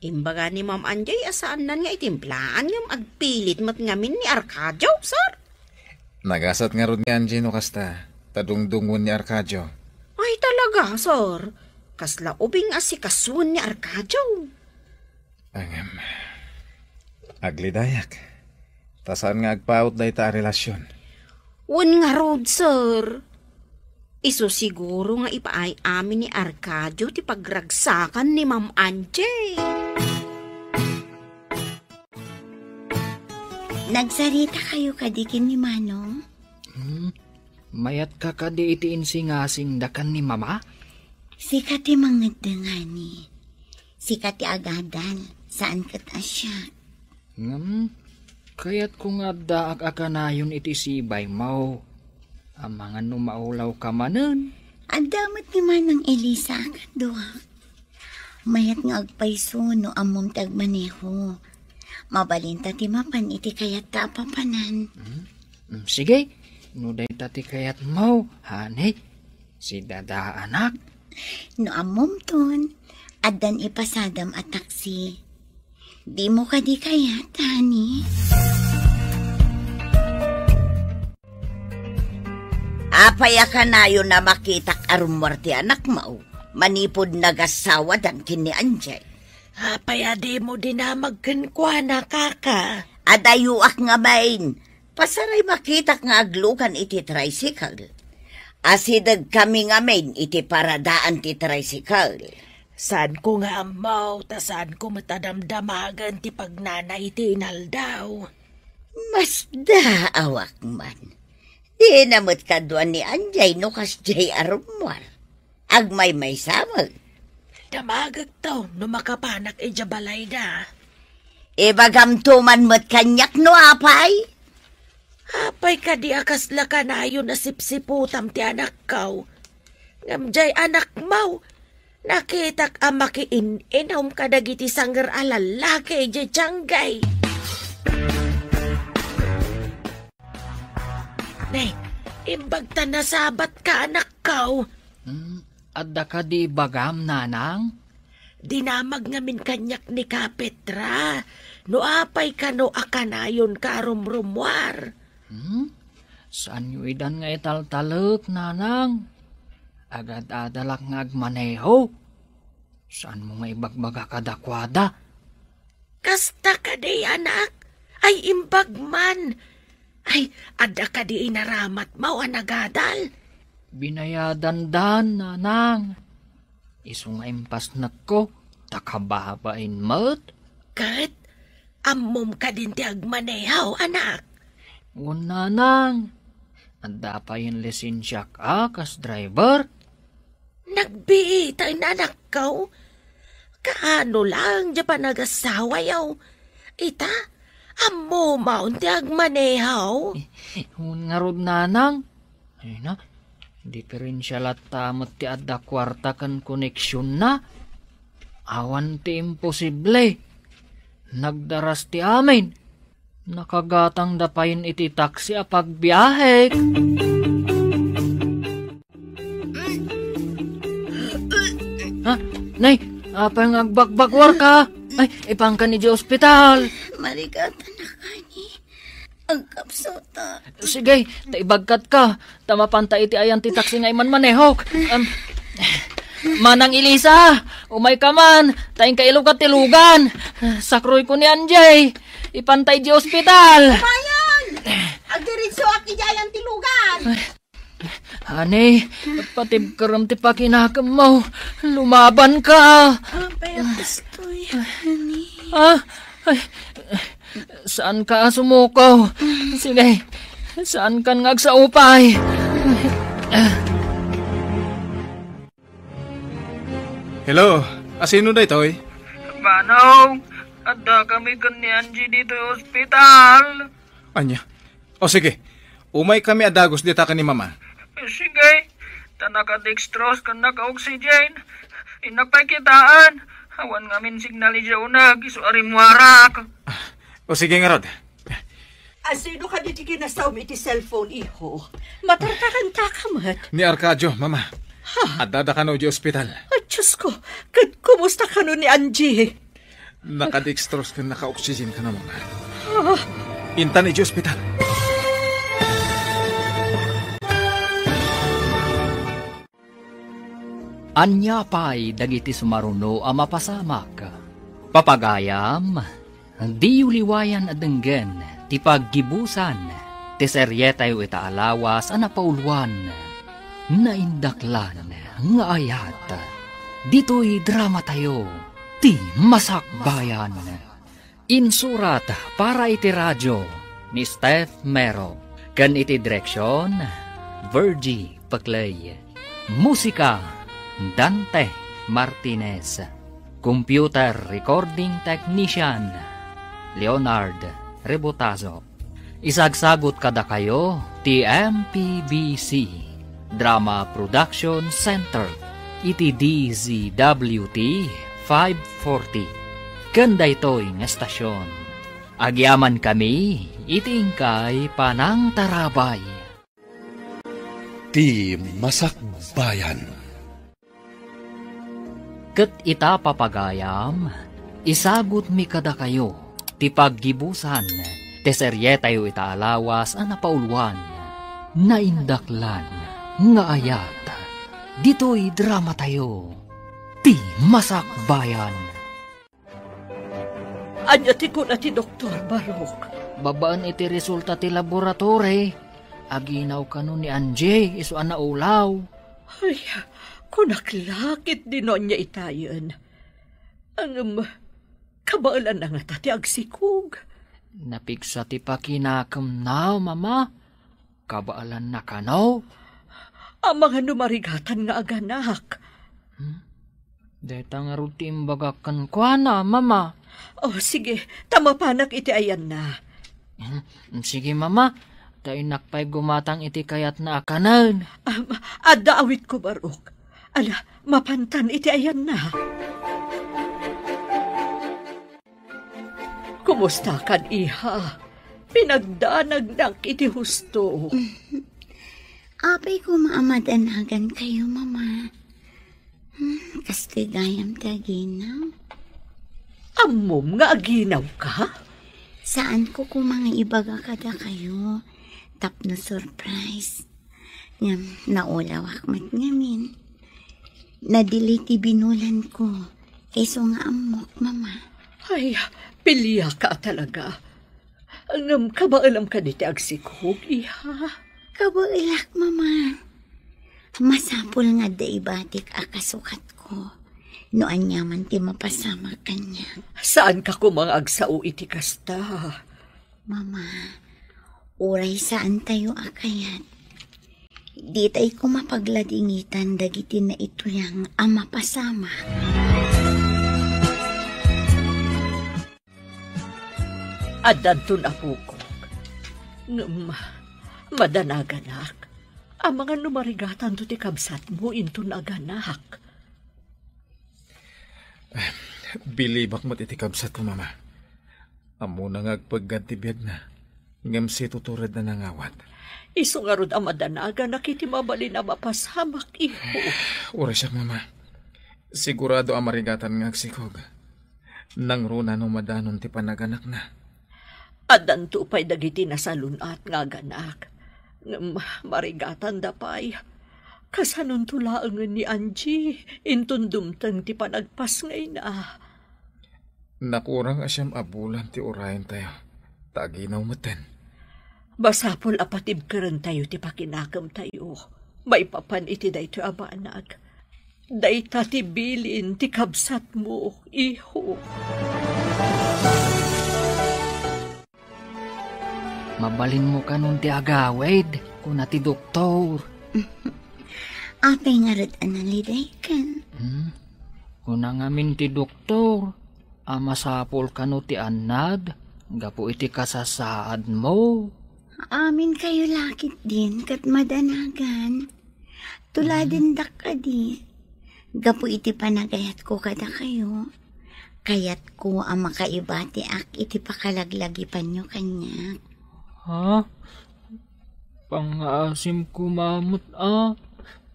Imbaga ni Ma'am Angie a saannan nga itimplaan ngem agpilit met ngamin ni Arcadio, sir. Nagasat ngarud ni Angie no kasta, ta dungdungon ni Arcadio. Ay, talaga, sir. Kasla ubing a sikasuen ni Arcadio. Ngem, aglidayak. Ta saan nga agpaut dayta a relasyon? Wen ngarud, sir. Isu siguro nga ipaay amin ni Arcadio ti pagragsakan ni Ma'am Angie. Nagsarita kayo kadi ken ni Manong? Hmm, mayatka kadi iti insingasingda ken ni Mama? Sika ti mangeddengani. Sika ti agadal, saan ket a siak. Ngem, kayatko nga addaak a kanayon iti sibaymo. Amangan no maulawka manen. Adda met ni Manang Elisa a kaduak. Mayat nga agpayso no ammom ti agmaneho. Mabalinta ti mapan iti kayatta a papanan. Hmm? Hmm, sige, no dayta ti kayatmo, honey. Si dadaanak. No ammom ton, addan ipasadam a taksi. Dimo kadi kayat, honey? Apay a kanayon a makitak a rummuar ti anakmo, manipud nagasawadan ken ni Angie? Apay a dimo dinamag kenkuana, kaka? Adayoak ngamin. Pasaray makitak nga aglugan iti tricycle. Asidegkami ngamin iti paradaan ti tricycle. Saanko nga ammo, ta saanko met a damdamagen ti pagnana iti inaldaw. Masdaawak man. Dina met kadua ni Angie no kasdiay a rummuar. Agmaymaysa met. Damagekto no makapanak idiay balayda. Ibagamto man met kaniak no apay. Apay kadi a kasla kanayon a sipsiputam ti anakko? Ngem diay anakmo, nakitak a makiin-inom kadagiti sanger a lallaki idiay tianggay. Ne, imbag ta nasabatka, anakko. Hmm, adda kadi ibagam, nanang? Dinamag ngamin kaniak ni Kapetra, no apay kano a kanayonka a rumrumuar. Hmm? Saanyo idan nga italtalek, nanang? Agad-adalak nga agmaneho. Saanmo nga ibagbaga kadakuada? Kasta kadi, anak? Ay, imbag man. Ay, adda kadi inaramatmo a nagadal? Binayadandan, nanang. Isu nga impasnekko, ta kababain met. Ket ammom kadin ti agmaneho, anak? Wen, nanang. Adda payen lisensiak a kas driver. Nagbiiten, anakko. Kaano laeng diay panagasawayo? Ita, ammom ti agmaneho? Wen ngarud, nanang. Ay na, diferensia latta met ti adda kuarta ken koneksionna. Awan ti imposible. Nagdaras ti amin. Nakagatangda payen iti taksi a pagbiahek. Ha? Nay, apay nga agbakbakwarka? Ay, ipankan idiay ospital. Marigatan a kani. Agkapsota. Sige, ta ibagkatka. Ta mapanta iti ayan ti taksi nga imanmanehok. Em, Manang Elisa, umayka man, ta inka ilugat ti lugan. Sakroyko ni Angie. Ipanta idiay ospital. Bayan! Agdiritsoak idiay ayan ti lugan. Ani, patibkerem ti pakinakemmo. Lumabanka. Apay a kastoy, honey? Ah, ay, saanka a sumuko. Sige, saankan nga agsaupay. Hello, asino daytoy? Manong, adda kami ken ni Angie ditoy ospital. Ania? O sige, umay kami a dagus dita ken ni Mama. Sige, ta naka-dextrose ken naka-oxygen. Innak pay kitaen. Awan ngamin signal idiay uneg, isu a rimmuarak. Ah, o sige ngarud. Asino kadi ti kinasawmi iti cellphone, iho? Matartarantaka met. Ni Arcadio, Mama. Ha? Addada kano idiay ospital. Ay, Diyos ko, ket kumusta kano ni Angie? Naka-dextrose ken naka-oxygen kano, Mama. Ah. Intan idiay ospital. Ania pay dagiti sumaruno a mapasamak? Papagayam, diyo liwayan a denggen ti paggibusan ti serietayo ita a lawas a napauluan, Naindaklan nga Ayat. Ditoy dramatayo, ti Masakbayan. Insurat para iti radio ni Steph Mero, ken iti direksion, Virgie Peclay. Musika, Dante Martinez. Computer recording technician, Leonard Rebotazo. Isagsagut kadakayo ti M P B C Drama Production Center iti D Z W T five forty ken daytoy nga estasion. Agyamankami iti inkay panangtarabay. Ti Masakbayan. Ket ita, papagayam, isagutmi kadakayo ti paggibusan ti serietayo ita a lawas a napauluan, Naindaklan nga Ayat. Ditoy dramatayo, ti Masakbayan. Ania ti kuna ti doktor, Barok? Babaen iti resulta ti laboratory, aginaw kano ni Angie isu a naulaw. Ay, kunak la ket dino ania itayen. Ngem, kabaelanna ngata ti agsikog? Napigsa ti pakinakemna, Mama. Kabaelanna kano? Amangan no marigatan nga aganak. Hmm? Dayta ngarud ti imbagak kenkuana, Mama. Oh, sige, ta mapanak iti ayanna. Hmm, sige, Mama. Ta innak pay gumatang iti kayatna a kanen. Am, adda awitko, Barok. Ala, mapantan iti ayanna. Kumusta kan, iha? Pinagdanagnak iti husto. Apay koma a madanagan kayo, Mama. Hmm, kastoy gayam ti aginaw. Ammom nga aginaw ka? Saan ko koma nga ibaga kada kayo. Tapno surprise. Ngem naulawak met ngamin. Nadili ti binulan ko. Isu nga ammok, Mama. Ay, piliaka talaga. Ngem kabaelam kadi ti agsikog, iha? Kabaelak, Mama. Masapul nga adda ibatik a kasukatko no aniaman ti mapasamak kaniak. Saanka koma nga agsao iti kasta? Mama, uray saantayo a kayat, ditay koma pagladingitan dagiti naituyang a mapasamak. Addanton, apokok. Ngem, madanaganak. Amangan no marigatanto ti kabsatmo inton aganak. Bilibak met iti kabsatko, Mama. Ammona nga agpeggad ti biagna, ngem situturedna nangawat. Isu ngarud a madanaganak iti mabalin a mapasamak, iho. Uray siak, Mama. Sigurado a marigatan nga agsikog. Nangruna no madanon ti panaganakna. Addanto pay dagiti nasalun-at nga aganak. Ngem marigatanda pay. Kasanonto laengen ni Angie inton dumteng ti panagpasngayna? Nakurang a siam a bulan ti urayentayo, ta aginaw metten. Masapul a patibkerentayo ti pakinakemtayo maipapan iti daytoy a banag. Dayta ti bilin ti kabsatmo, iho. Mabalinmo kanon ti agawid, kuna ti doktor. Apay ngarud a nalidaykan? Hmm? Kuna ngamin ti doktor, a masapul kano ti annad gapu iti kasasaadmo? Amin kayo lakit din ket madanagan. Tuladendak kadi. Gapu iti panagayatko kadakayo, kayatko a makaibatiak iti pakalaglagipanyo kaniak. Ha? Pangngaasim koma met a,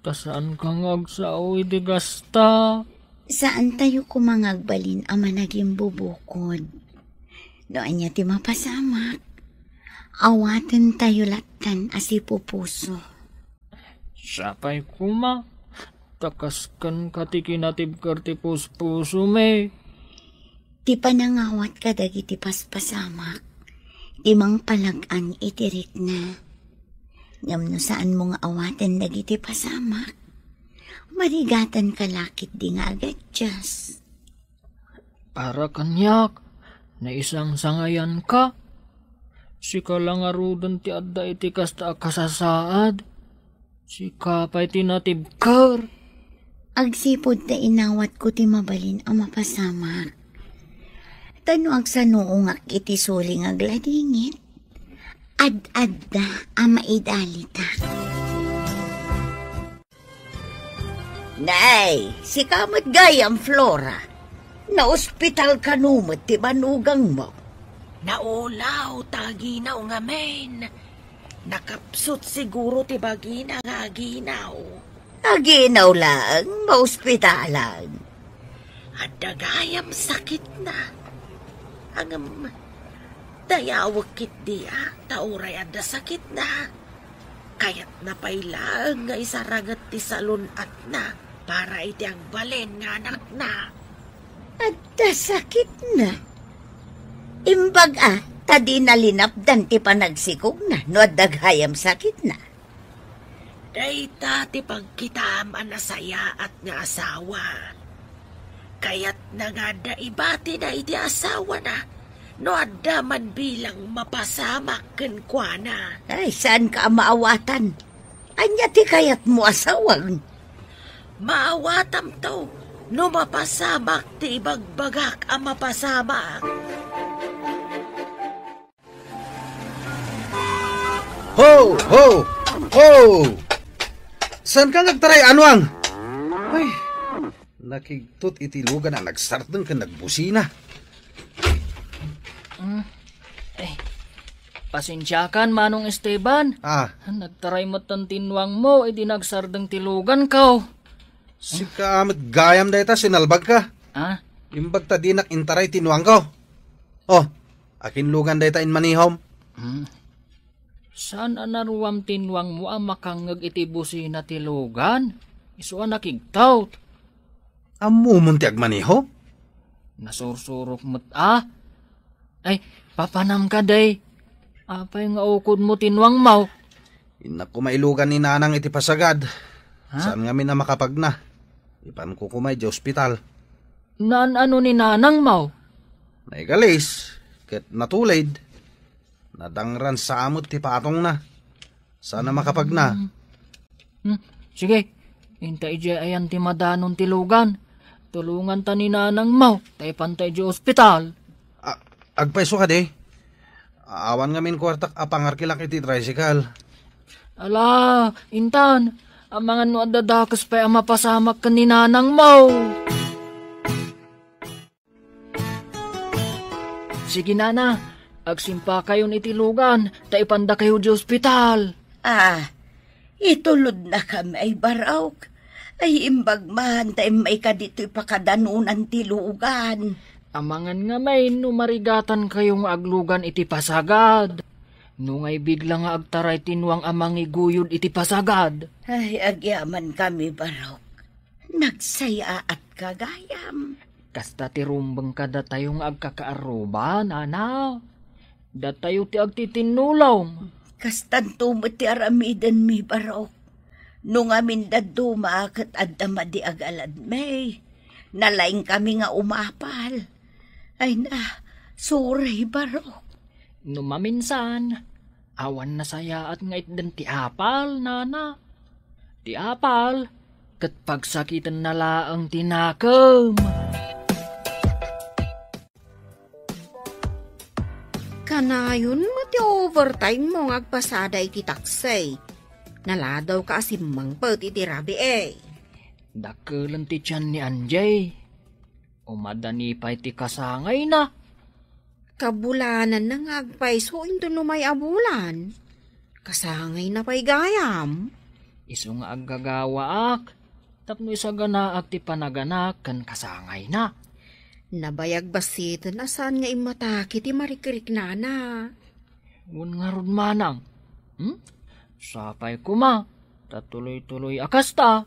ta saanka nga agsao iti kasta. Saantayo koma nga agbalin a managimbubukod. No ania ti mapasamak, awatentayo lattan a sipupuso. Sapay koma, ta kaskenka ti kinatibker ti puspusomi. Ti panangawat kadagiti paspasamak, ti mangpalag-an iti rikna. Ngem no saanmo nga awaten dagiti pasamak, marigatanka lakit di nga agadjas. Para kaniak, naisangsangayanka. Sika la ngaruden ti adda iti kasta a kasasaad. Sika pay ti natibker. Agsipud ta inawatko ti mabalin a mapasamak. Ta no agsanuongak iti suli nga agladingit, ad-adda a maidalitak. Nay, sika met gayam, Flora. Naospital kano met ti banugangmo? Naulaw ta aginaw ngamin. Nakapsut siguro ti bagina nga aginaw. Aginaw laeng, maospitalan. Adda gayam sakitna. Ngem, dayawek ketdi a, ta uray adda sakitna. Kayatna pay laeng nga isaraget ti salun-atna para iti agbalin nga anakna. Adda sakitna? Imbag a, ta dina linapdan ti panagsikogna no adda gayam sakitna. Dayta ti pagkitaam a nasayaat nga asawa. Kayatna nga adda ibatina iti asawana no adda man bilang mapasamak kenkuana. Ay, saanka a maawatan. Ania ti kayatmo a sawag? Maawatamto no mapasamak ti ibagbagak a mapasamak. Ho! Ho! Ho! Saanka nga agtaray, Anuang? Ay, nakigtot iti lugan a nagsardeng ken nagbusina. Mm. Ay, pasensiakan, Manong Esteban. Ah. Nagtaray metten ti nuangmo idi nagsardeng ti luganko. Sika met gayam dayta, sinalbagka. Ah? Imbag ta dinak intaray ti nuangko. Oh, akin lugan dayta, immanihom? Hmm. Saan a naruam ti nuangmo a makangngeg iti busina ti lugan? Isu a nakigtot. Ammomon ti agmaneho? Nasursurok met a. Ay, papanam ka, day. Apay nga ukodmo ti nuangmo? Innak koma ilugan ni Nanang iti pasagad. Ha? Saan ngamin a makapagna. Ipanko koma idiay ospital. Naan-ano ni Nanangmo? Naigalis, ket natulid. Nadangran sa met ti patongna. Saan a makapagna. Hmm. Hmm. Sige, inta idiay ayan ti madanon ti lugan. Tulonganta ni Nanangmo, ta ipanta idiay ospital. A-, agpayso kadi? Awan ngamin kuartak a pangarkilak iti tricycle. Ala, intan, amangan no adda dakes pay a mapasamak ken ni Nanangmo. Sige, Nana, agsimpakayon iti lugan, ta ipandakayo idiay ospital. Ah, itulodnakami ay barok. Ay, imbag man ta immayka ditoy pakadanonan ti lugan. Amangan ngamin no marigatankayo nga aglugan iti pasagad. No ngay bigla nga agtaray ti nuang a mangiguyod iti pasagad. Ay, agyamankami, barok. Nagsayaatka gayam. Kasta ti rumbeng kadatayo nga agkakaarruba, Nana. Datayo ti agtitinnulong. Kastanto met ti aramidenmi, barok. No ngamin dadduma ket adda madi a galadmi, nalaingkami nga umapal. Ay na, sorry, barok. No maminsan, awan nasayaat nga itden ti apal, Nana. Ti apal, ket pagsakitenna laeng ti nakem. Kanayon met ti overtime mo nga agpasada iti taksi. Naladawka a simmangpet iti rabii. Dakkelen ti tian ni Anjay. Umadani pay ti kasangayna. Kabulananna nga agpayso inton umay a bulan. Kasangayna pay gayam. Isu nga aggagawaak tapno isaganaak ti panaganak ken kasangayna. Nabayag bassiten a saan nga immatake ti marikriknana. Wen ngarud manang. Hmm? Sapay koma, ta tuloy-tuloy a kasta.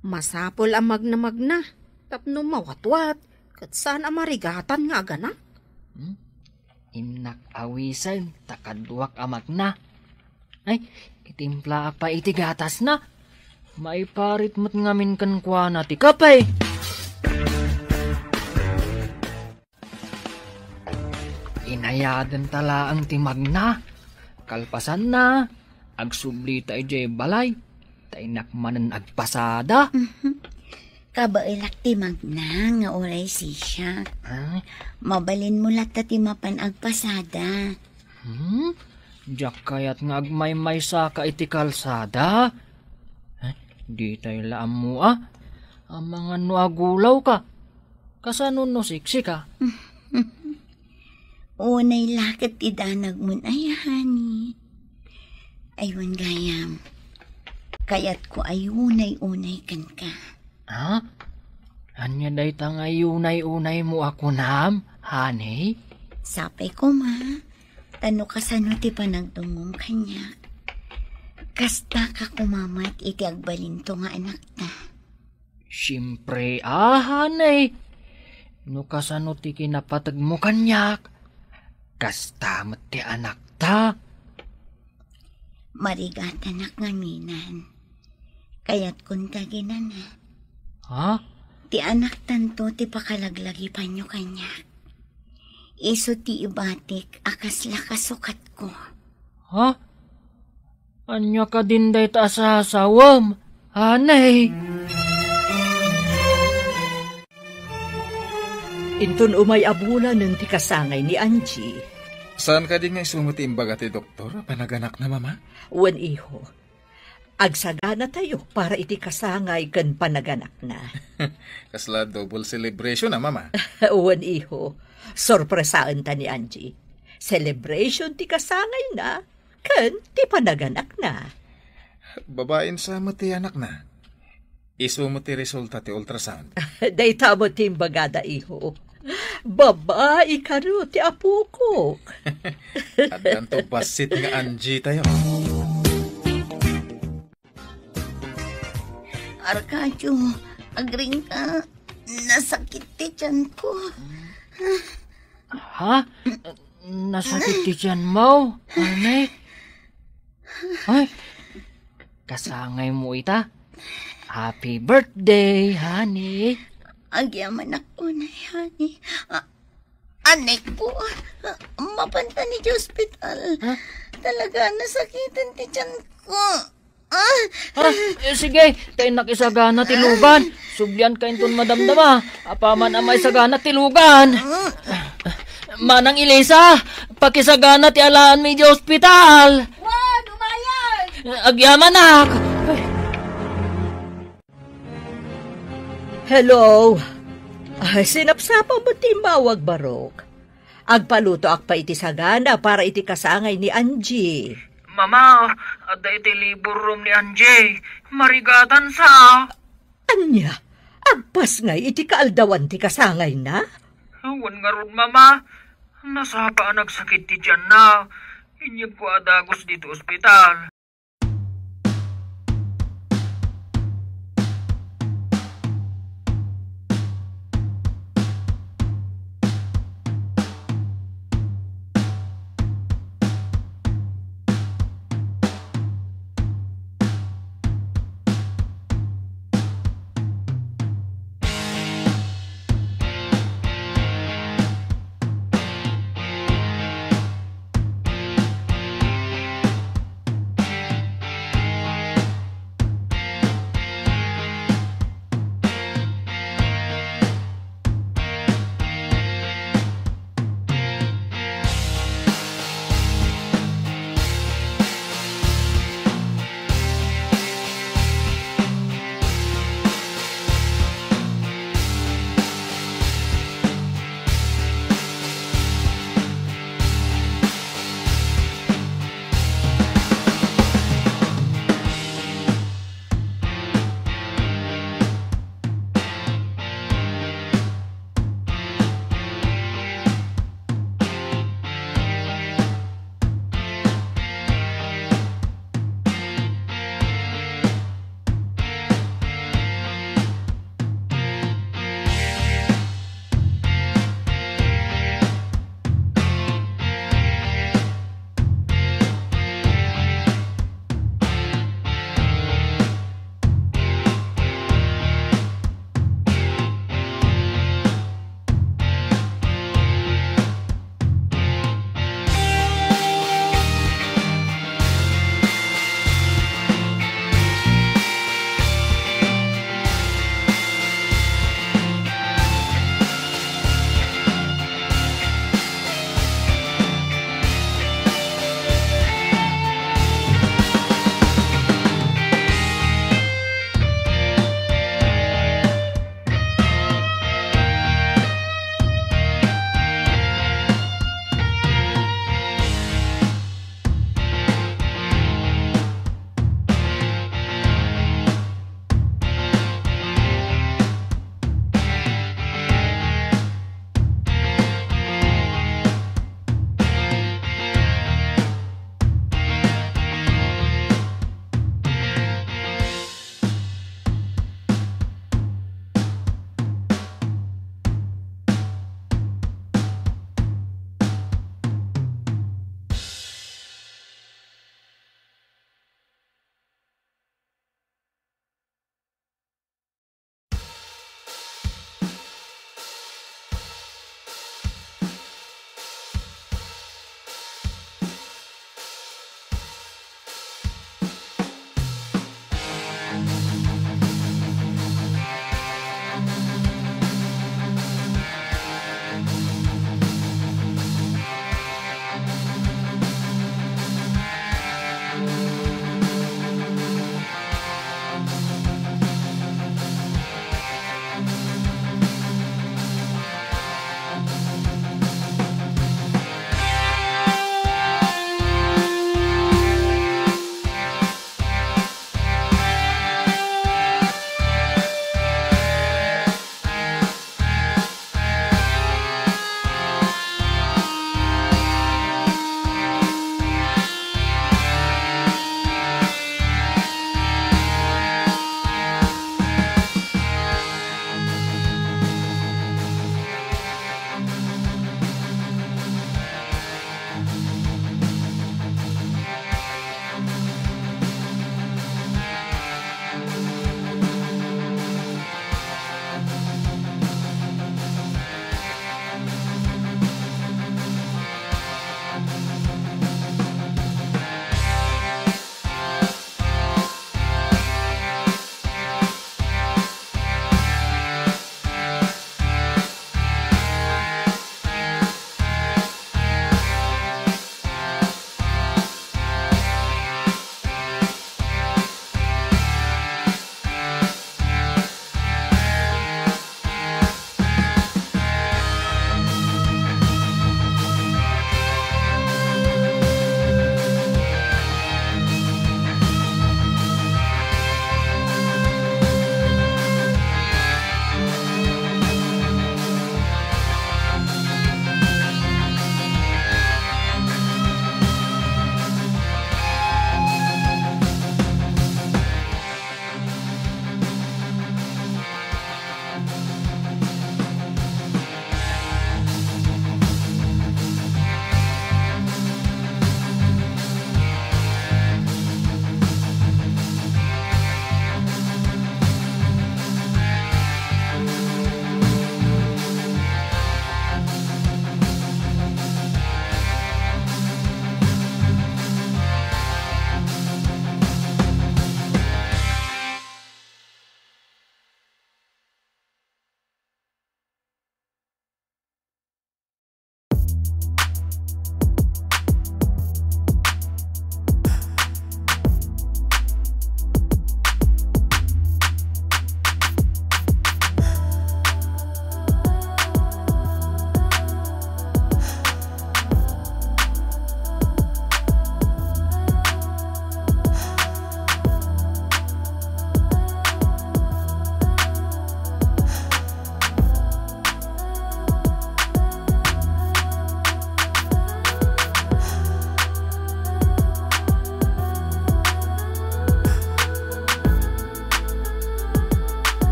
Masapul a magnamagna tapno mawatwat ket saan a marigatan nga aganak. Hmm? Innak awisen ta kaduak a magna. Ay, itimplaak pay iti gatasna. Maiparit met ngamin kenkuana ti kape. Inayadenta laeng ti magna. Kalpasanna, agsublita idiay balay. Ta innak manen agpasada. Mhm. Kabaelak ti magna nga uray sisiak. Ah? Mabalinmo latta ti mapan agpasada. Hmm? Diak kayat nga agmaymaysaka iti kalsada. Eh, ditay la ammo a. Amangan no agulawka. Kasano no siksika? Unay la ket ti danagmon aya, honey. Ay, wen gayam. Kayatko a unay-unay kenka. Ha? Ania dayta nga unay-unaymo a kunam, honey? Sapay koma, ta no kasano ti panagdungngom kaniak, kastaka koma met iti agbalinto nga anakta. Siempre a, honey. No kasano ti kinapategmo kaniak, kasta met ti anakta. Marigatanak ngaminan. Kayatkon ta ginana. Ha? Ti anaktanto ti pakalaglagipanyo kaniak. Isu ti ibatik a kasla kasukatko. Ha? Ania kadin dayta a sasawem, honey? Inton umay a bulanen ti kasangay ni Angie. Saan kadi nga isu met ti imbaga ti doktor a panaganakna, Mama? Wen, iho. Agsaganatayo para iti kasangay ken panaganakna. Kasla double celebration a, Mama? Wen, iho. Sorpresaenta ni Angie. Celebration ti kasangayna ken ti panaganakna. Babaen sa met ti anakna. Isu met ti resulta ti ultrasound. Dayta met ti imbagada, iho. Babai kano ti apokok. Addanto bassit nga Angie tayo. Arcadio, agringka. Nasakit ti tiyanko. Ha? Nasakit ti tiyanmo, honey? Ay, kasangaymo ita. Happy birthday, honey. Agyamanak unay, honey. Ah, anak ko, ah, mapanta ni hospital. Ha? Talaga, nasakitan ti tiyan ko. Ah! Ah, eh, sige, ta innak isagana ti lugan. Sublianka inton madamdama. Apaman a maisagana ti lugan. Manang Elisa, pakisagana ti alaanmi idiay ospital. Wan, umayag! Agyamanak! Hello. Ay, sinapsapam mo ti immawag, Barok. Agpalutoak pay iti sagana para iti kasangay ni Angie. Mama, adda iti labor room ni Angie. Marigatan sa. Ania? Agpasngay iti kaaldawan ti kasangayna? Wen ngarud, Mama. Nasapa a nagsakit ti tianna. Inyegko a dagus ditoy ospital.